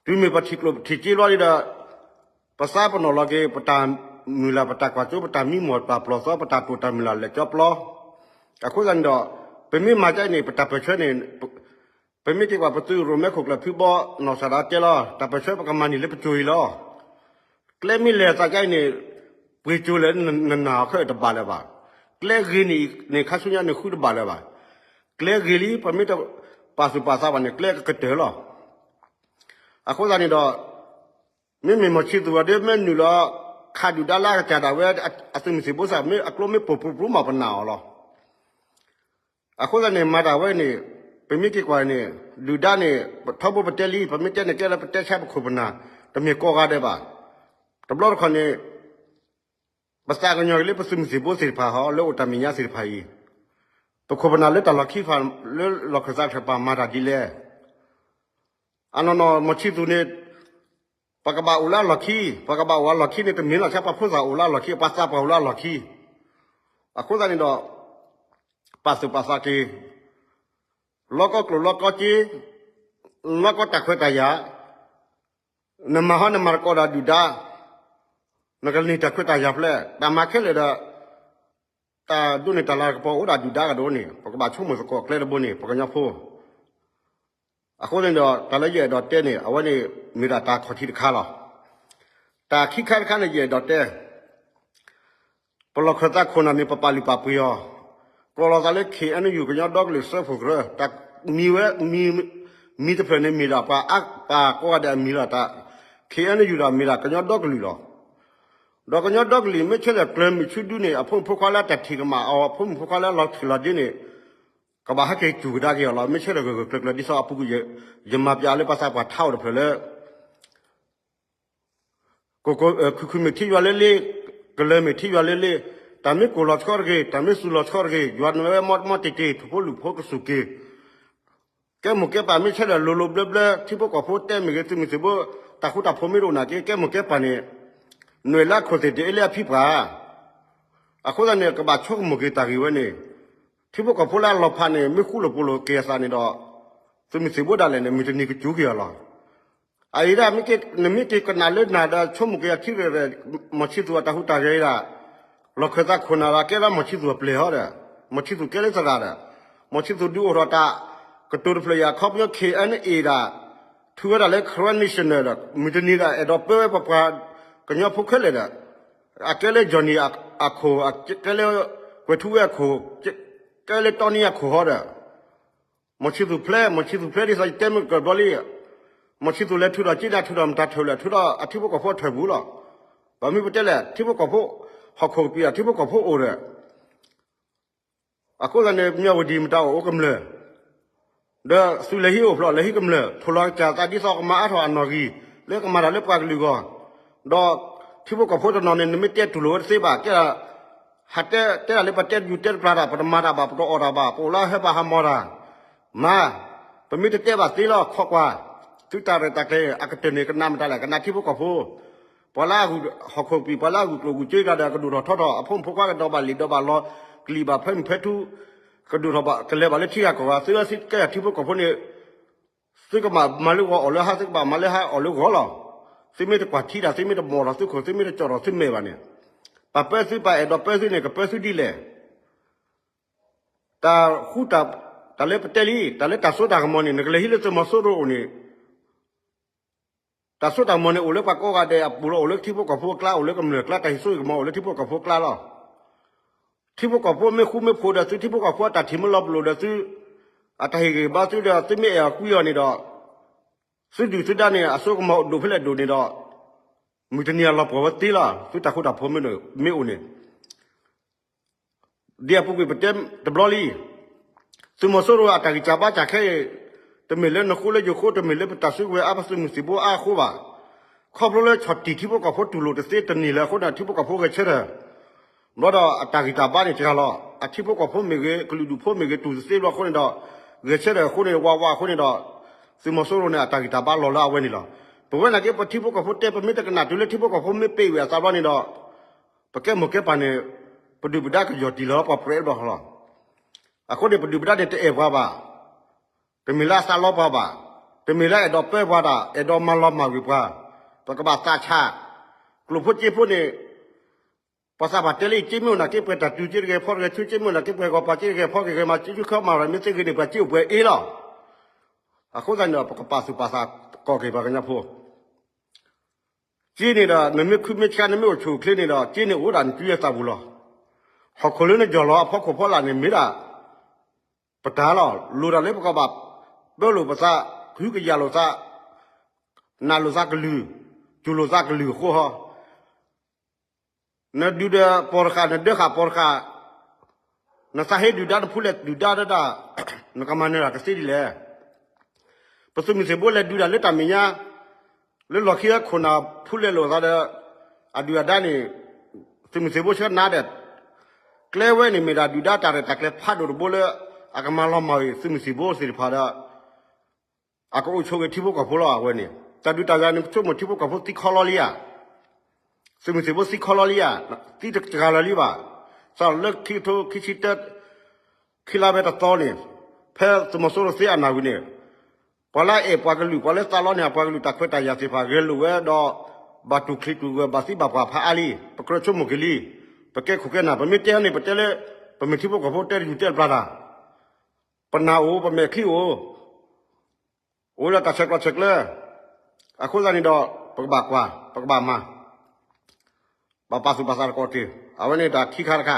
အီၤ တုၤမ့ၢ်ပထံၣ်ကျိၣ်ထံၣ်စ့လီၤဒီး ပသးပနီၣ်လီၤက့ၤ ပတၢ်မုၢ်လၢ် ပတၢ်ကွၢ်စိ ပတၢ်မံမီၢ်ပၢ်ပျီၢ်သီ ပတၢ်တိာ်တၢ်မုၢ်လၢ်လဲၤကၠီပျီ. အဃိသတးန့ၣ်ဒီး ပမ့ၢ်မၤကဲန့ၣ် ပတၢ်ပၢၢ်ဆၢန့ၣ် ပမ့ၢ်က့ၤကွၢ်ပသုးရိၣ်မဲခိၣ်ကျၢၢ်ဖုဘီ နီၢ်စၢ်ဒၣ်တဲလီၤ တၢ်ပၢၢ်ဆၢပကမၤန့ၢ်လၢပစိၤအံၤလီၤ. ကျဲမ့ၢ်လဲၤသးကါအံၤန့ၣ် ပှ့ၤစိၤလဲၣ်နနာ်အီၤခဲအံၤတဘၣ်လၢၤဘၣ်. ကျဲဂ့ၤန့ၣ် ခါဆူညါန့ၣ်ဃုတဘၣ်လၢၤဘၣ်. ကျဲဂ့ၤလံ ပမ့ၢ်တပာ်သူၣ်ပာ်သးဘၣ်န့ၣ် ကျဲကကတၢၢ်လီၤ. အဃိသတးန့ၣ်ဒီး မ့မ့ၢ်မီၢ်ဆံသူၣ်အီၤဒီး မ့ၢ်နုာ်လီၤခးဒုၣ်ဒါလၢအကစၢ်ဒၣ်ဝဲ အသုးမုၢ်သံၣ်ဘိသး မ့ၢ်အကျိမ့ၢ်ပိာ်ပူၤပူၤမးပနာ်အီၤလီၤ. အဃိသတးန့ၣ် မၤတၢ်ဝဲန့ၣ် ပမ့ၢ်က့ၤကွၢ်န့ၣ် ဒုၣ်ဒါန့ၣ် ထီဘိပတဲလံ ပမ့ၢ်တဲန့ၣ်ကဲလၢပတဲဆါပခိၣ်ပနၢ် တမ့ၢ်ကိးဂၤဒဲးဘၣ်. တဘျီတခီၣ်န့ၣ် ပသးကညီၤက့ၤလၢပသုးမုၢ်သံၣ်ဘိသ့ၣ်တဖၣ်ဟီ လၢအိၣ်တၢ်မဲာ်ညါသ့ၣ်တဖၣ်အံၤ ပခိၣ်ပနၢ်လၢတၢ်လီၢ်ခံတဖၣ် လၢလီၢ်ခၢၣ်သးတဖၣ်မၤတၢ်ဒ်လဲၣ်. အနီၢ်နီၢ်မီၢ်ဆံသူၣ်န့ၣ် ပကဘၣ်အိၣ်လၢအလီၢ်ခံ, ပကဘၣ်အိၣ်အလီၢ်ခံန့ၣ် တမ့ၢ်လီၤဆီ ပဖိသၣ်အိၣ်လၢအလီၢ်ခံ, ပှၤသးပှၢ်အိၣ်လၢအလီၢ်ခံ. အဃိသတးန့ၣ်ဒီး ပာ်သူၣ်ပာ်သးက့ၤ လီၢ်ကီကျိၣ်လီၢ်ကီစ့, လီၢ်ကီတၢ်ခွဲးတၢ်ယာ်, နမၤဟီနမၤတကိးဒီးဒုၣ်ဒါ, နကန့ၢ်တၢ်ခွဲးတၢ်ယာ်ဖျဲး, တၢ်မၤခဲလၢာ်ဒီး တၢ်ဒိးန့ၢ်တၢ်လၤကပီၤအိၣ်ဒၣ်ဒုၣ်ဒါကဒီးန့ၣ် ပကဘၣ်ဆိကမိၣ်သကိးကျဲတဘိန့ၣ် ပကညီဖိ အဃိန့ၣ်ဒီး တၢ်လၢယအဲၣ်ဒိးတဲန့ၣ် အဝဲန့ၣ် မ့ၢ်ဒၣ်တၢ်ခီၣ်ထံးတခါလီၤ. တၢ်ခံခါတခါန့ၣ် ယအဲၣ်ဒိးတဲ ပလီၢ်ခၢၣ်သးခိၣ်နၢ်န့ၣ် ပပာ်လုၢ်ပာ်ပှ့ၤအီၤ, ကိးလီၤသးလၢ ခ့ၣ်အဲၣ်ယူၣ် ကညီဒီကလုာ်စၢဖှိၣ်ကရၢ, တၢ်မံၤဝဲ မံၤတဖျၢၣ်န့ၣ်မ့ၢ်ဒၣ်ပှၤအါပှၤကိးဂၤဒဲးအမံၤလီၤ. တၢ် ခ့ၣ်အဲၣ်ယူၣ် ဒီးမ့ၢ်ဒၣ်ကညီဒီကလုာ်လီၤ. ဒီးကညီဒီကလုာ် မ့ၢ်ဆၢထၢၣ်ကျၢၤမုၢ်ဆူဒုန့ၣ် အဖိမုၣ်ဖိခွါလၢအတၢ်ထံၣ်ကမၣ်အီၤ အဖိမုၣ်ဖိခွါလၢအလီၤထူၣ်လီၤဒ့န့ၣ် ကဘၣ်ဟဲက့ၤစူၢ်ကဒါက့ၤအီၤလီၤ. မ့ၢ်ဆၢထၢၣ်ဂၢၢ်ဂၢၢ်ကျၢၤကျၢၤ ဒ်သိးအပူၤကွံာ် ယမၤပျးလၢပှၤသးပှၢ်ထါအိၣ်တဖျၢၣ်လၢ က ခုၣ်ခုၣ်မ့ၢ်ထံယွၤလၢလ့, ကလၢၤမ့ၢ်ထံယွၤလၢလ့, တၢ်မ့ၢ်ကိၢ်လီၤဆှီတဂ့ၤ, တၢ်မ့ၢ်စူၤလီၤဆှီတဂ့ၤ, ယွၤနဝဲမီမီတ့ၢ်တ့ၢ် ထိၣ်ဖိလူၣ်ဖိကစူၢ်က့ၤ, ကဲမိၢ်ကဲပၢ်မ့ၢ်ဆၢထၢၣ်လိၤလိၤဘျၢဘျၢ ထံဖိကီၢ်ဖိတဲမ့ၢ်ဂ့ၤ သုးမုၢ်သံၣ်ဘိ တၢ်ဃူတၢ်ဖိးမ့ၢ်တအိၣ်နာ်က့ ကဲမိၢ်ကဲပၢ်န့ၣ် နွဲၣ်လၢအခိၣ်သ့ၣ်တအ့လၢအဖံပှၢ် အဃိသတးန့ၣ် ကဘၣ်ဆိကမိၣ်က့ၤတၢ်ဂ့ၢ်ဝဲန့ၣ်, ထံဖိကီၢ်ဖိလၢအလီၤဖးန့ၣ် မ့ၢ်ဃူလိာ်ဖိးလိာ်က့ၤအသးန့ၣ်ဒီး သုးမုၢ်သံၣ်ဘိဒၣ်လဲာ်န့ၣ် မုၢ်တနံၤကစူၤက့ၤအီၤလီၤ. အအံၤဒၣ် နမ့ၢ်က့ၤကနၣ်လၢနၤဒီး ဆိကမိၣ်က့ၤအထံရဲၣ်ရဲၣ် မီၢ်ဆံသူၣ်အတၢ်ဟူးတၢ်ဂဲၤဒၣ်, လီၢ်ခၢၣ်သးခိၣ်နၢ်ဒီး ကဲဒၣ်မီၢ်ဆံသူၣ်အပျဲၢ်ဟီဒီး, မီၢ်ဆံသူၣ်ကဲလၢသရၣ်ဒီး, မီၢ်ဆံသူၣ်ဒုးအိၣ်ထီၣ်တၢ်ကတိၤတဖျၢၣ်အံၤ အခီပညီ ခ့ၣ်အဲၣ်ယူၣ် ဒီး ထူဝဲဒၣ်လၢ Karen National ဒီး မုၢ်တနံၤဒီး အဲၣ်ဒိးပၢဝဲပပှၤကညီဖိခဲလၢာ်ဒီး အကဲလၢ Johnny အခိၣ်, ကဲလၢကွဲၤထူဝ့အခိၣ်, ကဲလၢတီနံအခိၣ်ဟီဒီး မီၢ်ဆံသူၣ်ဖျဲ, မီၢ်ဆံသူၣ်ဖျဲဒ်သိးယတဲမုၢ်ကဘျီလံ, မီၢ်ဆံသူၣ်လဲၤထုးထီၣ်က့ဒၣ် ထုးထီၣ်မတၤထၢၣ်လဲၣ် ထုးထီၣ်အထံဖိကီၢ်ဖိအထၢၣ်ပူၤလီၤ. ပမ့ၢ်ပတဲလဲၣ် ထံဖိကီၢ်ဖိ ဟီၣ်ခိၣ်ကပံာ်ဒီးထံဖိကီၢ်ဖိအိၣ်ဒီး အဃိသတးန့ၣ် မၠၣ်ဝတံၣ်မတၤအိၣ်အိၣ်ကမျၢၢ်, ဒီးသုးလဲၤဟံးအိၣ်ဖျိးလဲၤဟံးကမျၢၢ် ထိၣ်လီၤကစၢ်သးဒ်သိးကမၤအါထီၣ်အနီၣ်ဂံၢ် လၢကမၤတၢ်လၢပှၤကလုာ်အဂီၢ်, ဒီးထံဖိကီၢ်ဖိတနီၤန့ၣ် နမ့ၢ်တဲတူၢ်လိာ်ဝဲတသ့ဘၣ်, ကဲဒၣ် ဟးတဲတဲဒၣ်လၢပတဲတယူၤတဲတပျၢ်တၢ် ပတမၤတၢ်ဘၣ် ပတအီၣ်တၢ်ဘၣ် ပအိၣ်လၢဟဲဘၣ်ဟးမီၢ်တၢ်, မၤ, ပမ့ၢ်တတဲဘၣ်သ့လီၤ ခိးကွၢ်, သုတၢ်ရဲၣ်တၢ်ကျဲၤအကတၢၢ်န့ၣ် ကနၣ်မတၤလဲၣ် ကနၣ်ထံဖိကီၢ်ဖိ ပှၤလၢအဂုာ်ဟီၣ်ခိၣ်ကပံာ် ပှၤလၢအဂုာ်ကျိၣ်ဂုာ်စ့တဂၤဒီး ကဒိၣ်ထီၣ်ထီထီၣ် အဖိမုၣ်ဖိခွါကဒီးဘၣ်လံာ်ဒီးဘၣ်လီၤ ကလံၣ်ဘၣ်ဖဲမုၢ်ဖဲထူ ကဒိၣ်ထီၣ်ဘၣ် ကလဲၤဘၣ်လၢထံဂၤကီၢ်ဂၤ သုဝဲသုကဲထံဖိကီၢ်ဖိန့ၣ် သုကဘၣ်မၤလၢဂီၤအီၣ်လၢဟါ သုကဘၣ်မၤလၢဟါအီၣ်လၢဂီၤလီၤ. သုမ့ၢ်တကွၢ်ထံတၢ် သုမ့ၢ်တမိာ်ထီၣ်သုခိၣ် သုမ့ၢ်တကၠီၣ်ထီၣ်သုမဲာ်ဘၣ်န့ၣ် ပပၢသု ပအဲၣ်ဒိးပၢသုန့ၣ် ကပၢသုဒ်လဲၣ်. တၢ်ဃူတၢ် တၢ်လၢပတဲလံ တၢ်လၢတၢ်စိတၢ်ကမီၤန့ၣ် နကလဲၤဟံးလၢသုးမီၤစိရိၤအိၣ်န့ၣ် တၢ်စိတၢ်ကမီၤန့ၣ် အိၣ်လၢပှၤကိးဂၤဒဲးအပူၤလီၤ အိၣ်လၢထံဖိကီၢ်ဖိအကျါ အိၣ်လၢကမျၢၢ်အကျါ တၢ်ဟ့ၣ်စိဟ့ၣ်ကမီၤအိၣ်လၢထံဖိကီၢ်ဖိအကျါလီၤ. ထံဖိကီၢ်ဖိမ့ၢ်ဃူမ့ၢ်ဖိးဒီးသု ထံဖိကီၢ်ဖိအတၢ်ထံၣ်မ့ၢ်လီၤပလိာ်ဒီးသု အတၢ်ဟ့ၣ်ဂံၢ်ဘါသုဒီး သုမ့ၢ်အဲၣ်အီၤကွံအီၤန့ၣ်ဒီး သုဒုၣ်သုဒါန့ၣ် အစိကမီၤဒိၣ်ဖဲလဲၣ်ဒိၣ်န့ၣ်ဒီး မုၢ်တနံၤအလီၤပှီၢ်ဝဲသ့လီၤ. သုတၢ်ဃူတၢ်ဖိးမ့ၢ်အိၣ်န့ၣ် ဒ်အပူၤကွံာ်ပတဲတဘျီလံ သုးမီၤစိရိၤအတၢ်ဂံၢ်စၢ်ဘါစၢ်ခဲအံၤ တမ့ၢ်လၢနဃိလၢယဃိ တမ့ၢ်လၢပတၢ်စုကဝဲၤအါ ပသုးမုၢ်သံၣ်ဘိအါအဃိဘၣ်. ခီဖျိလၢဆီၣ်တံၢ်ထံဖိကီၢ်ဖိတူၢ်လိာ်တသ့တန့ၢ်လၢၤအဃိန့ၣ် ထံဖိကီၢ်ဖိဂဲၤဆၢထၢၣ် ဘျီဒီးအတၢ်ဂံၢ်တၢ်ဘါန့ၣ်တဂၤလီၤ. အထံဖိကီၢ်ဖိမ့ၢ်ဂ့ၤ ကလုာ်ဒူၣ်ဖိမ့ၢ်ဂ့ၤ တူၢ်တသ့ဘျီအဃိန့ၣ်ဒီး ဂဲၤဆၢထၢၣ်အဃိန့ၣ် ဝးဝးအဃိန့ၣ်ဒီး သုးမီၤစိရိၤန့ၣ် အတၢ်ဂံၢ်တၢ်ဘါလီၤလၢအဝဲန့ၣ်လီၤ. ပဝဲနာ်က့ ပထံဖိကီၢ်ဖိတဲ ပမ့ၢ်တကနၣ်တုၤလၢထံဖိကီၢ်ဖိမ့ၢ်ပ့ၢ်ဝံၤအသးဘျီန့ၣ်ဒီး ပကဲမိၢ်ကဲပၢ်န့ၣ် ပဒုၣ်ပဒါကယီၢ်တံၢ်လီၤပှၤပြဲးဘျီလီၤ. အဃိန့ၣ် ပဒုၣ်ပဒါန့ၣ်တအဲၣ်ပှၤဘၣ်. တမ့ၢ်လၢအသးလီပှၤဘၣ်. တမ့ၢ်လၢအဲၣ်ဒိးပၢပှၤတၢ် အဲၣ်ဒိးမၤလီၤမၢ်ကွံာ်ပှၤ. ပကဘၣ်သးဆး. ကျိၣ်ဖိစ့ဖိန့ၣ် ပှၤသးပှၢ်တဲလၢ စ့မ့ၢ်အိၣ်နာ်က့ ပှဲၤတၢ်တုၤစ့တဂဲၤဖီတဂဲၤ ဆူစ့မ့ၢ်အိၣ်နာ်က့ ပှဲၤဂီၤပာ်စ့တဂဲၤဖီတဂဲၤ မၤစ့ဆူခီမၤရၤမ့ၢ်သ့ဂ့ၤန့ၣ် ပှၤစ့အိၣ်ပှဲၤအ့လီၤ. အဃိသတးန့ၣ်ဒီး ပကပာ်သူၣ်ပာ်သးသကိးက့ၤပှၤကညီဖိ က့န့ၣ်ဒီး နမ့ၢ်ခုမ့ၢ်ဆါ နမ့ၢ်အိၣ်ဆူၣ်အိၣ်ချ့န့ၣ်ဒီး က့န့ၣ်အိၣ်ဒၣ်နစုယဲၢ်သးပူၤလီၤ. ဟီၣ်ခိၣ်လၢနယီၢ်လီၤအဖီခိၣ်ဖီလာ်န့ၣ် မ့ၢ်ဒၣ်ပတၢ်လီၤ. လိၣ်တၢ်လၢပကဘၣ်ပၢလိာ်ပသး, ကဟုကယာ်လိာ်သး, နာ်လိာ်သးကလုၢ်, စူၢ်လိာ်သးကလုၢ်အဃိဟီ နဒုးဒီးပိာ်တဃာ် နဒၢဃာ်ပိာ်တဃာ်, နသးဟ့ဒုၣ်ဒါ နဖူလဲၣ်ဒုၣ်ဒါဒၣ်, နကမၤနၢၤတၢ်ကသ့ဒ်လဲၣ်. ပသုးမုၢ်သံၣ်ဘိလဲၤဒုးတၢ်လၢတၢ်မဲာ်ညါ, လၢလီၢ်ခံအခိၣ်နၢ်ဖူလဲၣ်လိာ်သးဒီး အဒုၣ်အဒါန့ၣ်, သုးမုၢ်သံၣ်ဘိဆှၢနၤဒီး, ကျဲဝဲန့ၣ်မ့ၢ်ဒၣ်ဒုၣ်ဒါတၢ်ရဲၣ်တၢ်ကျဲၤဖးဒိၣ်တဘိလၢ အကမၤလီၤမၢ်အီၤ သုးမုၢ်သံၣ်ဘိသ့ၣ်တဖၣ်ဒီး အကအိၣ်ဆိးက့ၤထံဖိကီၢ်ဖိလီၤ. အဝဲန့ၣ် တၢ်ဒုးတၢ်ယၤန့ၣ် ဆိကမိၣ်ထံဖိကီၢ်ဖိသံခီလီၤလံဧါ, သုးမုၢ်သံၣ်ဘိသံခီလီၤလံဧါ, သံတစှၤလီၤလံဘၣ်. စးထီၣ်လၢခံကထိခံဆံတၢ ခံလါဖဲတသီန့ၣ်, ဖဲသုးမီၤစိရိၤသ့အနၢ်ဝံၤန့ၣ်, ပှၤလၢအအဲၣ်ပှၤကလုာ် ပှၤလၢသးလီန့ၢ်အပှၤကလုာ်တၢ်ခွဲးတၢ်ယာ်သ့ၣ်တဖၣ် ဂဲၤလိာ်ဝဲဒီး ဘၣ်တူၢ်ချံတူၢ်ဂၢၢ် ဘၣ်သံဘၣ်ပှၢ်ဖးအါလံ. ပကြၢးဆိကမိၣ်က့ၤလံ. ပကဲခိၣ်ကဲနၢ် ပမ့ၢ်တဲန့ၣ် ပတဲလၢ ပမ့ၢ်ထံဖိကီၢ်ဖိတဲတယူၢ်တဲတပျၢ်တၢ်, ပနၢ်အိၣ် ပမဲာ်ချံအိၣ် အိၣ်လၢတၢ်ဆဲးကျိးဆဲးကျၢ, အဃိသတးန့ၣ်ဒီး ပကဘၣ်ကွၢ် ပကဘၣ်မၤ, ဘၣ်ပာ်သူၣ်ပာ်သးသကိးတ့ၢ်. အဝဲန့ၣ်တၢ်ခံခါတခါ,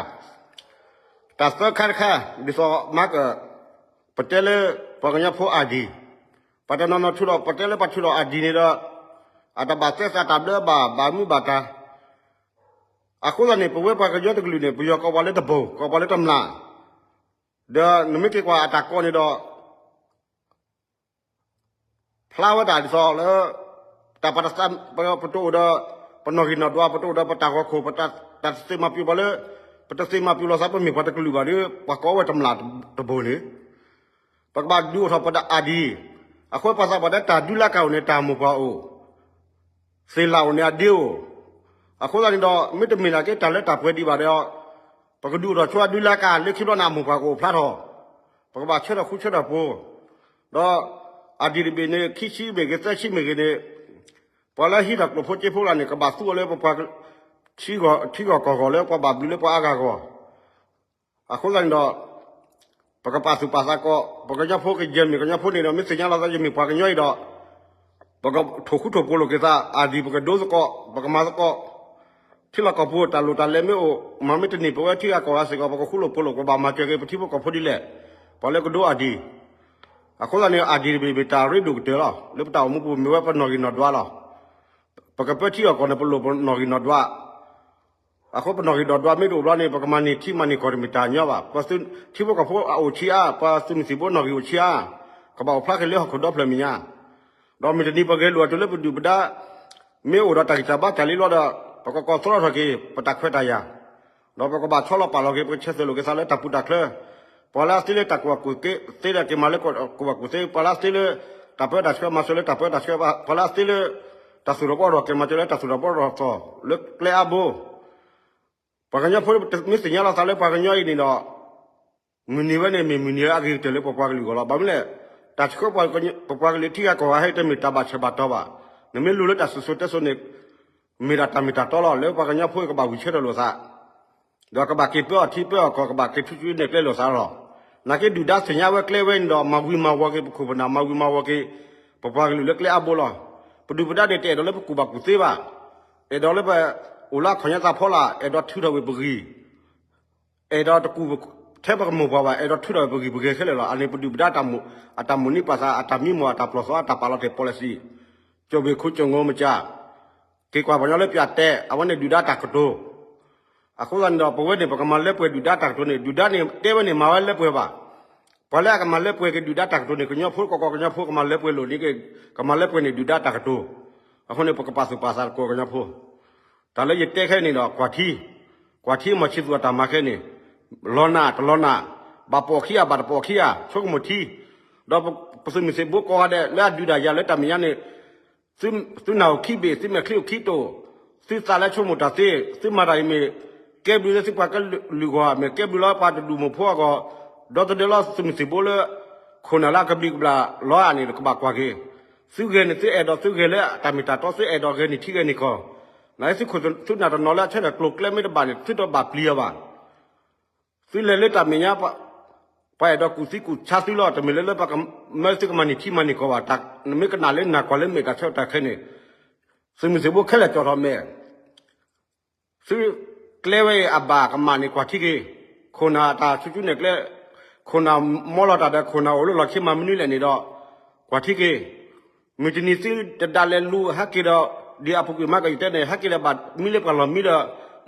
တၢ်သၢခါတခါ ဒ်သိးမၤက ပတဲလၢ ပှၤကညီဖိ ID, ပှၤတနီၤနီၤထုးလီၤ ပတဲလၢပှၤထုးလီၤ ID န့ၣ်ဒီး အတၢ်ဘၣ်သဲသးတၢ်ဘျၢဘၣ် ဘၣ်မူဘၣ်ဒါ အဃိသတးန့ၣ် ပဝဲပှၤကညီတကလုာ်န့ၣ် ပယီၤကိးပှၤလၢတဘိၣ် ကိးပှၤလၢတမျၢ်, ဒီးနမ့ၢ်က့ၤကွၢ်အတၢ်ကိးန့ၣ်ဒီး ဖျါဝဲဒၣ်ဒ်သိးလၢ တၢ်ပတသး ပတအိၣ်ဒီး ပနီၣ်ဂံၢ်နီၣ်ဒွး ပတအိၣ်ဒီးပတၢ်ဂီၤခိၣ် ပတၢ်တသ့မၤပျူၤပှၤလၢ ပတသ့မၤပျူၤလီၤသး ပမ့ၢ်ပှၤတကလုာ်ဘၣ်ဒီး ပှၤကိးဝဲတမျၢ်တဘိၣ်န့ၣ် ပကဘၣ်ဒုးအိၣ်ထီၣ်ပတၢ် ID, အဃိပှၤသးပှၢ်တဲတၢ်ဒုးလၢကၢ်အိၣ်န့ၣ် တၢ်မိၢ်ပှၢ်အိၣ်, သ့ၣ်လၣ်အိၣ်န့ၣ်အဒ့အိၣ်, အဃိသတးန့ၣ်ဒီး မ့တမ့ၢ်ဒၣ်က့တၢ်လၢတၢ်ပှဲၤဒံးဘၣ်ဒီး ပကဒုးအိၣ်ထီၣ်ဆိအဒုးလၢကၢ်လၢခံဘျီန့ၣ် အမိၢ်ပှၢ်ကအိၣ်ဖျါထီၣ်, ပကဘၣ်ဆၢထၢၣ်ဃူဆၢထၢၣ်ဖိး, ဒီး ID တဘ့ၣ်န့ၣ် ခံဆံမ့ၢ်ဂ့ၤ သၢဆံမ့ၢ်ဂ့ၤန့ၣ် ပှၤလၢဟံးထီၣ်ကျိၣ်ဖိစ့ဖိလၢန့ၣ် ကဘၣ်သူအီၤလၢပပှၤ ထံဂီၢ်ကီၢ်ဂီၢ်လၢပှၤဘၣ်ဘျုးလၢပှၤအါဂၤဂီၢ်, အဃိသတးန့ၣ်ဒီး ပကပာ်သူၣ်ပာ်သးကိး ပှၤကညီဖိကယဲၢ်မ့ၢ်ကညီဖိန့ၣ်ဒီး မ့ၢ်သ့ၣ်ညါလီၤသးယမ့ၢ်ပှၤကညီအံၤဒီး ပကထိၣ်ဃူထိၣ်ဖိးလိာ်က့ၤသး ID ပကဒိသကိး ပကမၤသကိး, ထံလီၢ်ကီၢ်ပူၤတၢ်လိၣ်တၢ်လဲၤမ့ၢ်အိၣ် မၤမ့ၢ်တန့ၢ် ပဝဲထံဂၤကီၢ်ဂၤစ့ၢ်ကီး ပကဃူလိာ်ဖိးလိာ် ပဘၣ်မၤစၢၤက့ၤပထံဖိကီၢ်ဖိဒ်လဲၣ်, ပှၤလၢကဒိ ID, အဃိသတးန့ၣ် ID တဘ့ၣ်မ့ၢ်တၢ်ရ့ဒိၣ်ကတၢၢ်လီၤ လၢပတၢ်အိၣ်မူပူၤမ့ၢ်ဝဲပနီၣ်ဂံၢ်နီၣ်ဒွးလီၤ. ပကပၢထံအီၣ်ကီၢ်န့ၣ် ပလိၣ်ပနီၣ်ဂံၢ်နီၣ်ဒွး အဃိပနီၣ်ဂံၢ်နီၣ်ဒွးမ့ၢ်တအိၣ်ဘျီန့ၣ် ပကမၤန့ၢ်ထံမၤန့ၢ်ကီၢ်တမ့ၢ်တၢ်ညီဘၣ်. ပှၤထံဖိကီၢ်ဖိအအိၣ်ဆံးအါ, ပှၤသုးမုၢ်သံၣ်ဘိနီၣ်ဂံၢ်အိၣ်ဆံးအါ, ကဘၣ်အိၣ်ဖျါက့ၤလၢဟီၣ်ခိၣ်ဒီဖျၢၣ်မဲာ်ညါ, ဒီးမုၢ်တနံၤပဂဲၤလိာ်အတုၤလၢပဒုၣ်ပဒါ မ့ၢ်အိၣ်ဒီးတၢ်ဂံၢ်တၢ်ဘါတၢ်လံလီၤဒီး ပကကိးသြီထီၣ်က့ၤ ပတၢ်ခွဲးတၢ်ယာ်, ဒီးပကဘၣ်ဆီလီၤပာ်လီၤက့ၤ ပကဆဲးသွဲၣ်လိာ်က့ၤသးလၢတၢ်ပူၤတၢ်ချၢ ပှၤလၢအသ့လၢတၢ်ကူၣ်ဘၣ်ကူၣ်သ့ဒီးက့ၤမၤလၢကူၣ်ဘၣ်ကူၣ်သ့, ပှၤလၢအသ့လၢတၢ်ပၢတၢ်ဆှၢမၤစၢၤလၢတၢ်ပၢတၢ်ဆှၢ, ပှၤလၢအသ့လၢတၢ်သူၣ်ထီၣ်ဘှီထီၣ် က့ၤမၤစၢၤလၢတၢ်သူၣ်ထီၣ်ဘှီထီၣ်အသိး လၢကျဲအါဘိ ပှၤကညီဖိမ့ၢ်သ့ၣ်ညါလီၤသးလၢပှၤကညီအံၤန့ၣ်ဒီး မုၢ်နံၤဝဲန့ၣ်မ့ၢ်မုၢ်နံၤလၢအဂ့ၤကတၢၢ်လၢပပှၤကလုာ်အဂီၢ်လီၤ. ဘၣ်မနုၤလဲၣ်, တၢ်ဆှၢပပှၤကလုာ်ထံဂၤကီၢ်ဂၤဟဲတမ့ၢ်တၢ်ဘၣ်ဆၢဘၣ်တီၤဘၣ်. နမ့ၢ်လိၤလၢတၢ်စံၣ်စိၤတဲစိၤန့ၣ် မ့ၢ်ဒၣ်တၢ်မ့ၢ်တၢ်တီလီၤ. လၢပှၤကညီဖိကဘၣ်ဝံၤဆၢထၢၣ်လိာ်သး ဒီးကဘၣ်က့ၤပၢအီၤထံပၢအီၤကီၢ် ကဘၣ်က့ၤထုးစုနဲၣ်ကျဲလိာ်သးလီၤ. နာ်က့ဒုၣ်ဒါသ့ၣ်ညါဝဲကျဲဝဲန့ၣ်ဒီး မၤဝံၤမၤဝီၤက့ၤပခိၣ်ပနၢ် မၤဝံၤမၤဝီၤက့ၤ ပပှၤကလုာ်လၢကျဲအါဘိလီၤ. ပဒုၣ်ပဒါန့ၣ် တအဲၣ်ဒိးလၢပကူၣ်ဘၣ်ကူၣ်သ့ဘၣ်. အဲၣ်ဒိးလၢပအိၣ်လၢအခီၣ်ညါသးဖီလာ် အဲၣ်ဒိးထုးထီၣ်ဝံၤပဂံၢ် အဲၣ်ဒိးတကူၣ်ထဲပကမိၢ်ပှၢ်ဘၣ် အဲၣ်ဒိးထုးထီၣ်ဝံၤပဂံၢ်ပဂဲၤခဲလၢာ်လီၤ. အန့ၣ်ပဒုၣ်ပဒါ အတၢ်မိၣ်န့ၢ်ပာ်သး အတၢ်မံမီၢ် အတၢ်ပျီၢ်သီ အတၢ်ပာ်လီၤတဲာ် policy ကၠိၣ်ဘ့ၣ်ခိကၠိၣ်ငိမစၢ် က့ၤကွၢ်ပှၤကညီလၢပၠးတဲ အဝဲန့ၣ်ဒုၣ်ဒါတၢ်ကတိၤ အဃိသတးန့ၣ်ဒီး ပဝဲန့ၣ် ပကမၤလၢပှဲၤဒုၣ်ဒါတၢ်ကတိၤန့ၣ် ဒုၣ်ဒါန့ၣ် တဲဝဲန့ၣ် မၤဝဲလၢပှဲၤဘၣ်. ပှၤလၢအကမၤလၢပှဲၤက့ၤဒုၣ်ဒါတၢ်ကတိၤန့ၣ် ကညီဖိကီၢ်ကီၢ်ကညီဖိကမၤလၢပှဲၤလိာ်န့ၣ်က့ၤ ကမၤလၢပှဲၤန့ၣ်ဒုၣ်ဒါတၢ်ကတိၤ. အဃိန့ၣ် ပကပာ်သူၣ်ပာ်သးသကိးကညီဖိ တၢ်လၢယတဲခဲန့ၣ်ဒီး ကွၢ်ထံ, ကွၢ်ထံမီၢ်ဆံသူၣ်အတၢ်မၤခဲန့ၣ် လီၤနၢ်တလီၤနၢ်, ဘၣ်ပိာ်ခံဂၤ ဘၣ်တပိာ်ခံဂၤ ဆိကမိၣ်ထံ, ဒီးပသုးမုၢ်သံၣ်ဘိကိးဂၤဒဲး လၢအဒုးတၢ်ယၤလၢတၢ်မဲာ်ညါန့ၣ် သုနၢ်အိၣ်ခံဘ့ၣ် သုမဲာ်ချံအိၣ်ခံတိာ်, သုသးလၢဆိကမိၣ်တၢ်သ့, သုမၤတၢ်အံၤမ့ၢ် ကဲဘျုးလၢသုပှၤကလုာ်ဂီၢ် မ့ၢ်ကဲဘျုးလၢပှၤတဒူၣ်မိၢ်ဖိအဂီၢ်, ဒီသဒၢလၢသုးမုၢ်သံၣ်ဘိလၢ ခိၣ်နၢ်လၢအကဘျံးကဘျၣ်လီၤဧါန့ၣ် ကဘၣ်ကွၢ်က့ၤ. သုဂဲၤန့ၣ် သုအဲၣ်ဒိးသုဂဲၤလၢတၢ်မ့ၢ်တၢ်တီ သုအဲၣ်ဒိးဂဲၤန့ၢ်ထံဂဲၤန့ၢ်ကီၢ်, နသုခိၣ်သုနၢ်တနီၤလၢအဆၢထၢၣ်ကျိၤကျဲမ့ၢ်တဘၣ်န့ၣ် သုတဘၣ်ပျံၤအီၤဘၣ်. သုလဲၤလၢတၢ်မဲာ်ညါ ပှၤအဲၣ်ဒိးကူၣ်သံကူၣ်ဆါသုလီၤ, တမ့ၢ်လၢလၢပကမၢသုကမၤန့ၢ်ထံမၤန့ၢ်ကီၢ်ဘၣ်, နမ့ၢ်ကနၣ်လၢနၢ်ကွၢ်လၢမဲာ်တၢ်ဆၢကတီၢ်ခဲအံၤန့ၣ်, သုးမုၢ်သံၣ်ဘိခဲလၢာ်ကၠီၣ်ထီၣ်မဲာ် သုကျဲဝဲအံၤအဘၣ်ကမၣ်န့ၣ်ကွၢ်ထံက့ၤ, ခိၣ်နၢ်တၢ်ဆူၣ်ဆူၣ်န့ၣ်ကျဲ, ခိၣ်နၢ်မီလီၤတၢ်ဒီးခိၣ်နၢ်အိၣ်လၢလီၢ်ခံမၤမနုၤလဲၣ်န့ၣ်ဒီး, ကွၢ်ထံက့ၤ, မုၢ်တနံၤသုတဒါလဲၤလူၤဟဲက့ၤဒီး, ဒ်အပူၤကွံာ်မၤကယုၢ်တဲန့ၣ် ဟဲက့ၤဒီးဘၣ်မံလၢပှၤလီၢ်မံဒီး,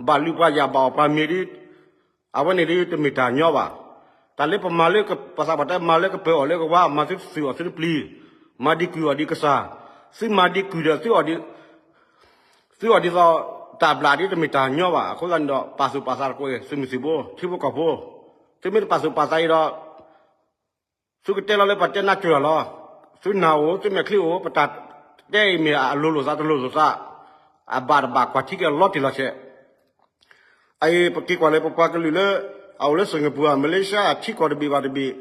ဘၣ်လူၤပှၤယၣ်ဘၣ်အီၣ်ပှၤမ့ၤဒ် အဝဲန့ၣ်ဒ်တမ့ၢ်တၢ်ညီဘၣ်. တၢ်လၢပမၤလၢပသးပှၢ်တဲမၤလၢကပၢၤအီၣ်လၢကဝါ, မၤသုသုးအီၣ်သုတပျံၤ, မၤဒံးကွံာ်အီၣ်ဒံးကစၢ်, သုမၤဒံးကွံာ်ဒီးသုအီၣ်ဒံး, သုအီၣ်ဒ်သိးတၢ်ဘျၣ်ဒ်တမ့ၢ်တၢ်ညီဘၣ်. အဃိသတးန့ၣ်ဒီး ပာ်သူၣ်ပာ်သးတကိးအံၤ သုးမုၢ်သံၣ်ဘိ ထံဖိကီၢ်ဖိ, သုမ့ၢ်တပာ်သူၣ်ပာ်သးအံၤဒီး သုကတဲလီၤလၢပှၤတဲနးစၢၤလီၤ, သုနၢ်အိၣ် သုမဲာ်ချံအိၣ် ပတၢ်တဲအံၤမ့ၢ်အလိၤလိာ်သးတလိၤလိာ်သး, အဘၣ်တဘၣ်ကွၢ်ထံက့ၤလီၤတံၢ်လီၤဆဲး အအံၤပက့ၤကွၢ်လၢပပှၤကလုာ်လၢ အအိၣ်လၢ Singapore မလေးရှား ထံကီၢ်တဘ့ၣ်ဘၣ်တဘ့ၣ်,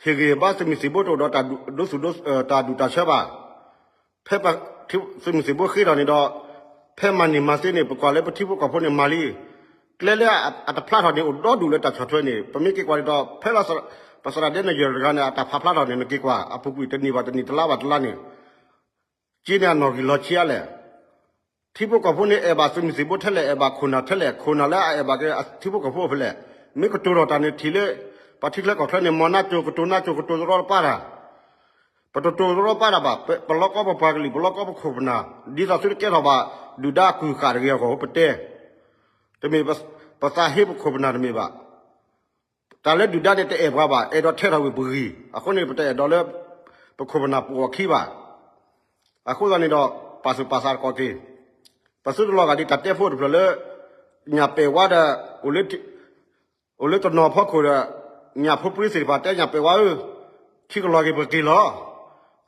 ဟ့ၣ်ဂံၢ်ဘါသုးမုၢ်သံၣ်ဘိတအိၣ်ဒီးတၢ်ဒူၣ်, တၢ်ဒူၣ်တၢ်ဆၢဘၣ်. ဖဲသုးမုၢ်သံၣ်ဘိဃ့ထီၣ်န့ၣ်ဒီး, ဖဲမၤန့ၢ်မၤသ့န့ၣ် ပကွၢ်လၢပထံဖိကီၢ်ဖိန့ၣ်မၤလံ. ကျဲလၢအတဖျါထီၣ်န့ၣ် အိၣ်ဒီဒူၣ်လၢတၢ်ဆီၣ်ထွဲန့ၣ် ပမ့ၢ်က့ၤကွၢ်ဒ်သိး ဖဲလၢပသရၣ်ဒဲနယၢၢ်တဂၤန့ၣ် အတၢ်ဖးဖျါထီၣ်န့ၣ် နက့ၤကွၢ် အပူၤကွံာ်တနံၣ်ဘၣ်တနံၣ်တလါဘၣ်တလါန့ၣ် က့န့ၣ်အနီၣ်ဂံၢ်လီၤဆံးအါလဲၣ်. ထံဖိကီၢ်ဖိန့ၣ် အဲၣ်ဘၣ်သုးမုၢ်သံၣ်ဘိထဲလဲၣ်, အဲၣ်ဘၣ်ခိၣ်နၢ်ထဲလဲၣ်, ခိၣ်နၢ်လၢအအဲၣ်ဘၣ်က့ၤထံဖိကီၢ်ဖိဖဲလဲၣ်. မ့ၢ်ကတိၤထီၣ်တၢ်န့ၣ်ထံၣ်လၢ ပှၤထံချၢကီၢ်ချၢန့ၣ် မ်နၢကၠိၤကတိၤနၢကၠိၤကတိၤတရီတပါတၢ်, ပတတိၤတရီပာ်တၢ်ဘၣ်, ပလီၢ်ကီပပှၤကလုာ် ပလီၢ်ကီပခိၣ်ပနၢ်, ဒ်သိးသုတကဲထီၣ်ဘၣ် ဒုၣ်ဒါအကူၣ်ဃာ်တဂ့ၤအဂီၢ် ပတဲ, တမ့ၢ်ပသးဟ့ပခိၣ်ပနၢ်တမ့ၢ်ဘၣ်. တၢ်လၢဒုၣ်ဒါန့ၣ်တအဲၣ်ပှၤဘၣ်, အဲၣ်ဒိးထဲထီၣ်ဝံၤပဂံၢ်, အဃိန့ၣ် ပတအဲၣ်ဒိးလၢ ပခိၣ်ပနၢ်ပအိၣ်အခံဘၣ်. အဃိသတးန့ၣ်ဒီး ပာ်သူၣ်ပာ်သးတကီၢ်က့ၤ, ပသုတလီၤဂာ်ဒ်တၢ်တဲဖိတဖျၢၣ်လၢ ညၣ်ပဲာ်ဝါဒီး အိၣ်လၢတနီၤဖီခိၣ်ဒီး ညၣ်ဖိပြံသ့ၣ်တဖၣ်တဲညၣ်ပဲာ်ဝါဧၢ, ထံကလီၤက့ၤပက့ၤလီၤ.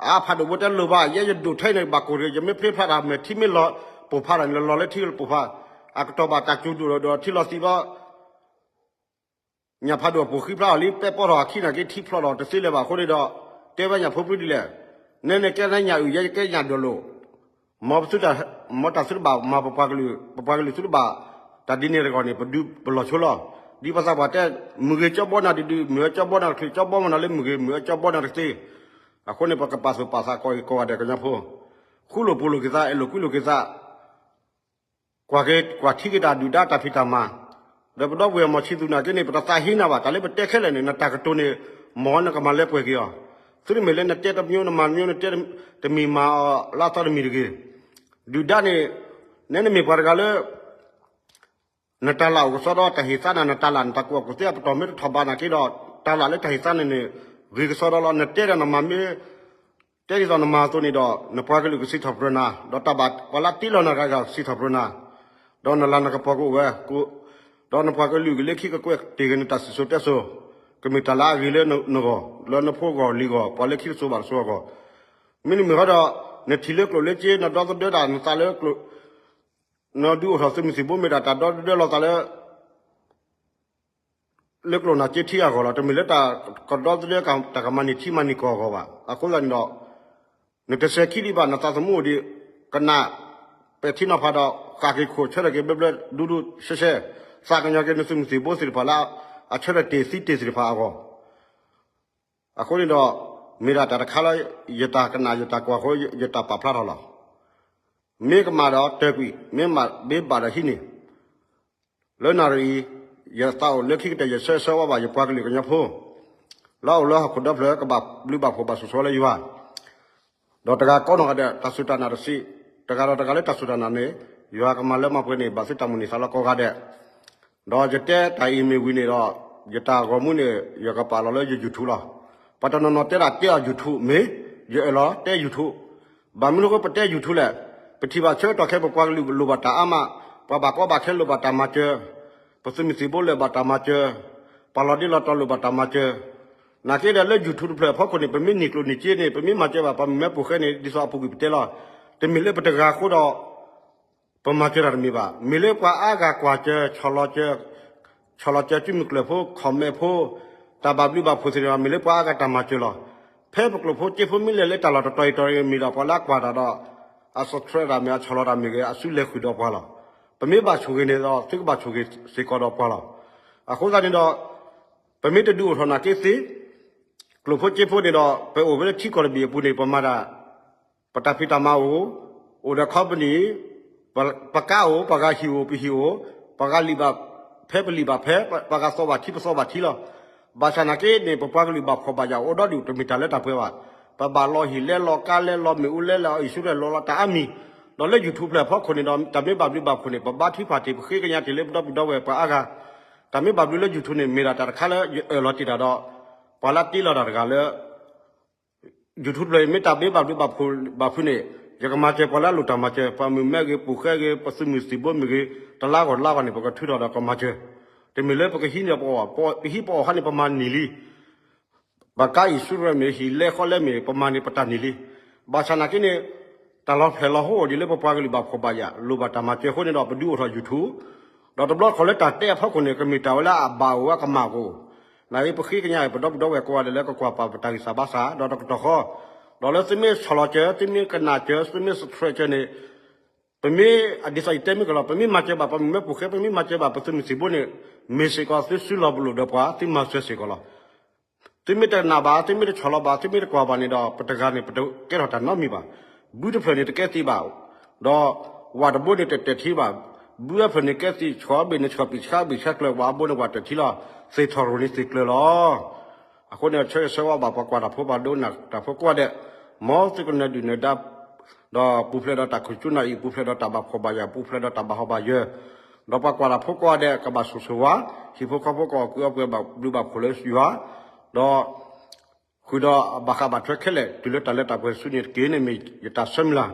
အါဖးဒိၣ်ဘိတဲလိၣ်ဘၣ် ယဲယဒိၣ်ထဲန့ၣ် ဘၣ်ကိၢ်တဂ့ၤ, ယမ့ၢ်ပျ့ဖျါတၢ်မဲာ်ထံမ့ၢ်လီၤပိာ်ဖးတၢ်န့ၣ် လီၤလၢထံပိာ်ဖး, အကတီၢ်ဘၣ်တၢ်စူၤဒိၣ်ဒီးထံလီၤသံးဘၣ် ညၣ်ဖးဒိၣ်အပိာ်ဃံဖျါအီၤလံ ပဲၣ်ပီထီၣ်အခံနာ်က့ထံဖျိးဒီးတသ့လၢၤဘၣ်အဃိန့ၣ်ဒီး တဲဝဲညၣ်ဖိပြံဒ်လဲၣ်, နဲန့ၣ်ကဲနဲညၣ်အုၣ် ယဲယကဲညၣ်ဒိၣ်လိာ်, မ်ပသုတၢ်, မ်တၢ်သုတဘၣ်မၤပပှၤကလုာ်, ပပှၤကလုာ်သုတဘၣ်, တၢ်ဒ်န့ၣ်တဂီၢ်န့ၣ် ပဒုးပလီၢ်ဆိလီၤ. ဒ်ပသးပှၢ်တဲ, မုၢ်ဂ့ၤကၠီဘီနၤတဒု, မုၢ်အၢကၠီဘီနၤတချုး, ကၠီဘီမနၤလၢမုၢ်ဂ့ၤ, မုၢ်အၢကၠီဘီနၤတသ့. အဃိန့ၣ် ပကပာ်သူၣ်ပာ်သးကိးဂၤဒဲးကညီဖိ, ဃူလိာ်ဖိးလိာ်က့ၤသး, အဲၣ်လိာ်ကွံလိာ်က့ၤသး ကွၢ်က့ၤ, ကွၢ်ထံက့ၤတၢ်ဒုၣ်ဒါတၢ်ဖံးတၢ်မၤ, ဒီးပဒီပုၢ်ဝဲၢ်မီၤဆံသူးနာ်က့န့ၣ် ပတသးဟ့နၤဘၣ်, တၢ်လၢပတဲခဲလၢာ်န့ၣ် နတၢ်ကတိၤန့ၣ် မ်နကမၤလၢပှဲၤက့ၤအီၤ, သုတမ့ၢ်လၢနတဲတမံၤ နမၤတမံၤ နတဲတမံၤမၤအီၤလၢအသီတမံၤတဂ့ၤ. ဒုၣ်ဒါန့ၣ် နဲနမ့ၢ်ပှၤတဂၤလၢ နတၢ်လၢ်အိၣ်ကစီဒီ တၢ်ဟ့ၣ်သါနၤ နတၢ်လၢ် နတၢ်ကူၣ်ဘၣ်ကူၣ်သ့အပတီၢ်မ့ၢ်တထီၣ်ဘးနာ်က့ဒီး တၢ်လၢ်လၢတၢ်ဟ့ၣ်သါန့ၣ်န့ၣ် ဂ့ၤကစီဒီလီၤ. နတဲဒီးနမၤမ့ၢ် တဲဒ်သိးနမၤအသိးန့ၣ်ဒီး နပှၤကလုာ်ကစံးထီၣ်ပတြၢၤနၤ, ဒီးတၢ်ဘၣ်ပှၤလၢတ့လီၤနၤတဂၤကစံးထီၣ်ပတြၢၤနၤ, ဒီးနလၤနကပီၤကအိၣ်ဝဲ, ဒီးနပှၤကလုာ်ကလၢခံကကွဲးတ့ၢ်ဂ့ၤနတၢ်စံၣ်စိၤတဲစိၤ, ကမ့ၢ်တၢ်လၢအဂ့ၤလၢနဂီၢ်, လၢနဖိဂီၢ်လံၤဂီၢ်, ပှၤလၢခံတစိၤဘၣ်တစိၤအဂီၢ်, မ့တမ့ၢ်ဃီဒီး နထံၣ်လၢကျိၣ်လၢစ့ နဒီသဒၢတၢ်နသးလၢကျိၣ် နဒုးအိၣ်ထီၣ်သုးမုၢ်သံၣ်ဘိမ့ၢ်ဒၣ်တၢ်ဒီသဒၢလီၤသးလၢ လၢကျိၣ်နၢ်စ့ထံအဂီၢ်လီၤ. တမ့ၢ်လၢတၢ်ကဒီသဒၢတၢ်ကမၤန့ၢ်ထံမၤန့ၢ်ကီၢ်အဂီၢ်ဘၣ်. အဃိသတးန့ၣ်ဒီး နတစဲၤခံဒံးဘၣ် နသးသမူအိၣ်ဒံး ကနၣ်ပဲာ်ထံနီၤဖးဒီး ဃၣ်က့ၤခိၣ်ဆၢထၢၣ်က့ၤဘျၢဘျၢ ဒူဒူရှဲရှဲ သးကညီၤက့ၤနသုးမုၢ်သံၣ်ဘိသ့ၣ်တဖၣ်လၢ အဆၢထၢၣ်တ့ၢ်သံတ့ၢ်သ့ၣ်တဖၣ်အဂီၢ် အဃိန့ၣ်ဒီး မ့ၢ်ဒၣ်တၢ်တခါလၢ ယတၢ်ကနၣ်ယတၢ်ကွၢ်အဃိ ယတၢ်ပာ်ဖျါထီၣ်လီၤ. မ့ၢ်ကမၣ်ဒီးတၢၢ်ကွံာ်, မ့ၢ်မၤဘၣ်ဒီးဟံးန့ၢ်, လၢနၣ်ရံၣ်အံၤ ယသးအိၣ်လၢခံကတၢၢ် ယဆၢဂ့ၤဆၢဝါဘၣ်ယပှၤကလုာ်ကညီဖိ လၢအအိၣ်လၢဟီၣ်ခိၣ်ဒီဖျၢၣ် ကဘၣ်ဘျုးဘၣ်ဖှိၣ်ဘၣ်ဆိၣ်ဂ့ၤလၢယွၤ ဒီးတဂၤကိးနီၢ်ဂၤဒဲး တၢ်စူၢ်တၢ်နာ်တစံး, တဂၤဒီးတဂၤလၢတၢ်စူၢ်တၢ်နာ်န့ၣ် ယွၤကမၤလၢမၤပှဲၤန့ၢ် ဘၣ်သုတၢ်မုၢ်လၢ်သးလီကိးဂၤဒဲး. ဒီးယတဲတၢ်အံၤမ့ၢ်ဝံၤန့ၣ်ဒီး ယတၢ်ဂီၤမူန့ၣ် ယကပာ်လီၤလၢယ YouTube လီၤ. ပှၤတနီၤနီၤတဲဒၣ်တဲအီၤ YouTube မ့ၢ် ယအၢၣ်လီၤတဲ YouTube. ဘၣ်မနုၤအဃိပတဲ YouTube လဲၣ်. ပထံၣ်ဘၣ်ဆၢကတီၢ်ခဲအံၤ ပပှၤကလုာ်လိၣ်ဘၣ်တၢ်အါမး, ပှၤဘၣ်ကီဘၣ်ခဲလိၣ်ဘၣ်တၢ်မၤစၢၤ, ပသုးမုၢ်သံၣ်ဘိလိၣ်ဘၣ်တၢ်မၤစၢၤ, ပှၤလီၤဒ့လီၤတီၤလိၣ်ဘၣ်တၢ်မၤစၢၤ. နာ်က့ဒီးလၢ YouTube တဖျၢၣ်အဖီခိၣ်န့ၣ် ပမ့ၢ်န့ၢ်ကျိၣ်န့ၢ်စ့န့ၣ် ပမ့ၢ်မၤစၢၤဘၣ်ပှၤမုၣ်မဲပိာ်ဃဲန့ၣ် ဒ်သိးအပူၤကွံာ်ပတဲလီၤ. တမ့ၢ်လၢပတဂၤအဃိဒီး ပမၤစၢၤတၢ်တမ့ၢ်ဘၣ်. မ့ၢ်လၢပှၤအါဂၤကွၢ်စၢၤ ဆီၣ်လီၤစၢၤ ဆီၣ်လီၤစၢၤ စုမုၢ်ကျၢၢ်ဖိ comment ဖိ တၢ်ဘၣ်ဘျုးဘၣ်ဖှိၣ်သ့ၣ်တဖၣ် မ့ၢ်လၢပှၤအါဂၤတၢ်မၤစၢၤလီၤ. ဖဲပကျိာ်ဖိစ့ဖိမ့ၢ်လဲၤလၢတၢ်လီၢ်တတီၤအံၤတီၤအံၤ မ့ၢ်ဒီးပှၤလၢအကွၢ်တၢ်ဒီး အ subscribe တၢ်မ့ၢ် အဆီၣ်လီၤတၢ်မ့ၢ်ဂ့ၤ အစုလဲၤဃုာ်ဒီးပှၤလီၤ. ပမ့ၢ်ဘၣ်ဆိၣ်ဂ့ၤန့ၣ်ဒီး သုကဘၣ်ဆိၣ်ဂ့ၤစ့ၢ်ကီးဒီးပှၤလီၤ. အဃိသတးန့ၣ်ဒီး ပမ့ၢ်တဒုးအိၣ်ထီၣ်နာ်က့သ့, ကျိၣ်ဖိစ့ဖိန့ၣ်ဒီး ပအိၣ်ဝဲလၢထံကီၢ်တဘ့ၣ်အပူၤန့ၣ် ပမၤတၢ် ပတၢ်ဖံးတၢ်မၤအိၣ်, အိၣ်ဒီး company, ပကါအိၣ်, ပှၤဂၤဟံၣ်အိၣ်, ပဟံၣ်အိၣ်, ပှၤဂၤလံာ်ဘၣ်ဖဲပလံာ်ဘၣ်ဖဲ, ပှၤဂၤသီဘၣ်ထံပသီဘၣ်ထံလီၤ. ဘၣ်ဆၣ်နာ်က့န့ၣ် ပပှၤကလုာ်ဘၣ်ဖှီၣ်ဘၣ်ယာ်အိၣ်ဒီဒူၣ် တမ့ၢ်တၢ်လၢတၢ်ပှဲၤဘၣ်. ပဘၣ်လီၤဟံၣ်လဲလီၤကါလဲလီၤမ့ၣ်အူလဲလီၤအံၣ်စရ့လးလီၤလီၤတၢ်အါမံၤ, ဒီးလၢ YouTube ဖျၢၣ်အဖီခိၣ်န့ၣ်ဒီး တၢ်မ့ၢ်ဘၣ်ဘျုးဘၣ်ဖှိၣ်န့ၣ် ပဘါထုကဖၣ်တ့ၢ် ပဃ့ကညးတ့ၢ်လၢပဒီပုၢ်ဒီဝဲၢ်ပှၤအါဂၤ, တၢ်မ့ၢ်ဘၣ်ဘျုးလၢ YouTube န့ၣ် မ့ၢ်ဒၣ်တၢ်တခါလၢယအၢၣ်လီၤတ့ၢ်တၢ်ဒီး ပှၤလၢတ့လီၤတၢ်တဂၤလၢ YouTube ဖျၢၣ်အံၤ မ့ၢ်တၢ်မ့ၢ်ဘၣ်ဘျုးဘၣ်ဖှိၣ်ဘၣ်ဖုးန့ၣ် ယကမၤစၢၤပှၤလၢအလိၣ်တၢ်မၤစၢၤ ပှၤမုၣ်မဲဂ့ၤ ပူၤဃဲဂ့ၤ ပသုးမုၢ်သံၣ်ဘိမ့ၢ်ဂ့ၤ တလါဂီၢ်လါဂီၢ်န့ၣ် ပကထုးထီၣ်ဒီးကမၤစၢၤ, တမ့ၢ်လၢပကဟံးန့ၢ်ပအီၣ်, ပဟံးပအီၣ်ခါန့ၣ် ပမၤန့ၢ်လံ ဘၣ်ကါအံၣ်စရ့လးမ့ၢ် ဟံၣ်လဲဃီလဲမ့ၢ် ပမၤန့ၢ်ပတၢ်န့ၢ်လံ. ဘၣ်ဆၣ်နာ်က့န့ၣ် တၢ်လီၤဖျဲၣ်လီၤဟိအိၣ်ဒ်လၢပပှၤကလုာ်ဘၣ်ဖှီၣ်ဘၣ်ယာ် လိၣ်ဘၣ်တၢ်မၤစၢၤအဃိန့ၣ်ဒီး ပဒုးအိၣ်ထီၣ် YouTube, ဒီးတဘျီခီၣ်လၢတၢ်တဲအဖီခိၣ်န့ၣ် ကမ့ၢ်တၢ်ဝဲလၢအဘၣ်အိၣ်ဝဲကမၣ်ကအိၣ်, နာ်က့ပဃ့ကညးပဒီပုၢ်ဒီဝဲၢ်ကိးဂၤဒဲးလၢကကွၢ်ပာ်ပတၢ်ဂံၢ်စၢ်ဘါစၢ် ဒီးတကတီၢ်ဃီ, ဒီးလၢသုမ့ၢ်ဆီၣ်လီၤစၢၤ သုမ့ၢ်ကနၣ်စၢၤ သုမ့ၢ် subscribe စၢၤန့ၣ် ပမ့ၢ် အဒ်သိးယတဲမ့ၢ်ကလီၤ ပမ့ၢ်မၤစၢၤဘၣ်ပှၤမုၣ်မဲပူၤဃဲ ပမ့ၢ်မၤစၢၤဘၣ်ပသုးမုၢ်သံၣ်ဘိန့ၣ် မ့ၢ်စ့ၢ်ကီးသုစုလီၤပလိာ်ဒီးပှၤ သုမၤစၢၤစ့ၢ်ကီးလီၤ. သုမ့ၢ်တကနၣ်ဘၣ် သုမ့ၢ်တဆီၣ်လီၤဘၣ် သုမ့ၢ်တကွၢ်ဘၣ်န့ၣ်ဒီး ပတဂၤန့ၣ် ပတကဲထီၣ်တၢ်နီတမံၤဘၣ်. ဘုတဖျၢၣ်န့ၣ်တကဲသ့ဘၣ်, ဒီးဝၣ်တဘိန့ၣ်တတဲာ်ထံဘၣ်. ဘုအဖျၢၣ်န့ၣ်ကဲသ့ ဆီၣ်အဘ့ၣ်န့ၣ်ဆီၣ်ဘ့ၣ်ဆှါဘ့ၣ်ဆှါကျၢၤ ဝၣ်အဘိန့ၣ်ဝၣ်တဲာ်ထံလီၤ. သ့ၣ်ထီၣ်ရိၣ်န့ၣ်သ့ၣ်ကျၢၤလီၤ. အဃိန့ၣ် ဆၢဂ့ၤဆၢဝါဘၣ်ပှၤကွၢ်တၢ်ဖိ ပှၤဒိကနၣ်တၢ်ဖိကိးဂၤဒဲး, မ်သုကနၢၤဒုၣ်နၢၤဒါ ဒီးပူၤဖျဲးဒီးတၢ်ခိၣ်ဆူနၢ်အံၤ ပူၤဖျဲးဒီးတၢ်ဘၣ်ဖှီၣ်ဘၣ်ယာ် ပူၤဖျဲးဒီးတၢ်ဘၣ်ဟီၣ်ဘၣ်ယၢၤ, ဒီးပှၤကွၢ်တၢ်ဖိကိးဂၤဒဲး ကဘၣ်ဆိၣ်ဂ့ၤဆိၣ်ဝါ, ဟံၣ်ဖိဃီဖိကအီၣ်ကုးအီပှဲၤဘၣ်ဘျုးဘၣ်ဖှိၣ်လၢယွၤ, ဒီး ဃုာ်ဒီးဘၣ်ဃးဘၣ်ထွဲခဲလၢာ် တုၤလၢတၢ်လၢတၢ်ပှဲၤဆူန့ၣ်တက့ၢ်န့ၣ်မ့ၢ်ယတၢ်ဆၢမုၢ်လၢ်,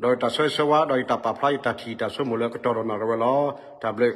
ဒီးယတၢ်ဆၢဂ့ၤဆၢဝါ ဒီးယတၢ်ပာ်ဖျါယတၢ်ထံၣ်ယတၢ်ဆိကမိၣ်လၢကတီၢ်ဒီးနီၢ်ရဝဲလီၤ. တၢ်ဘျုး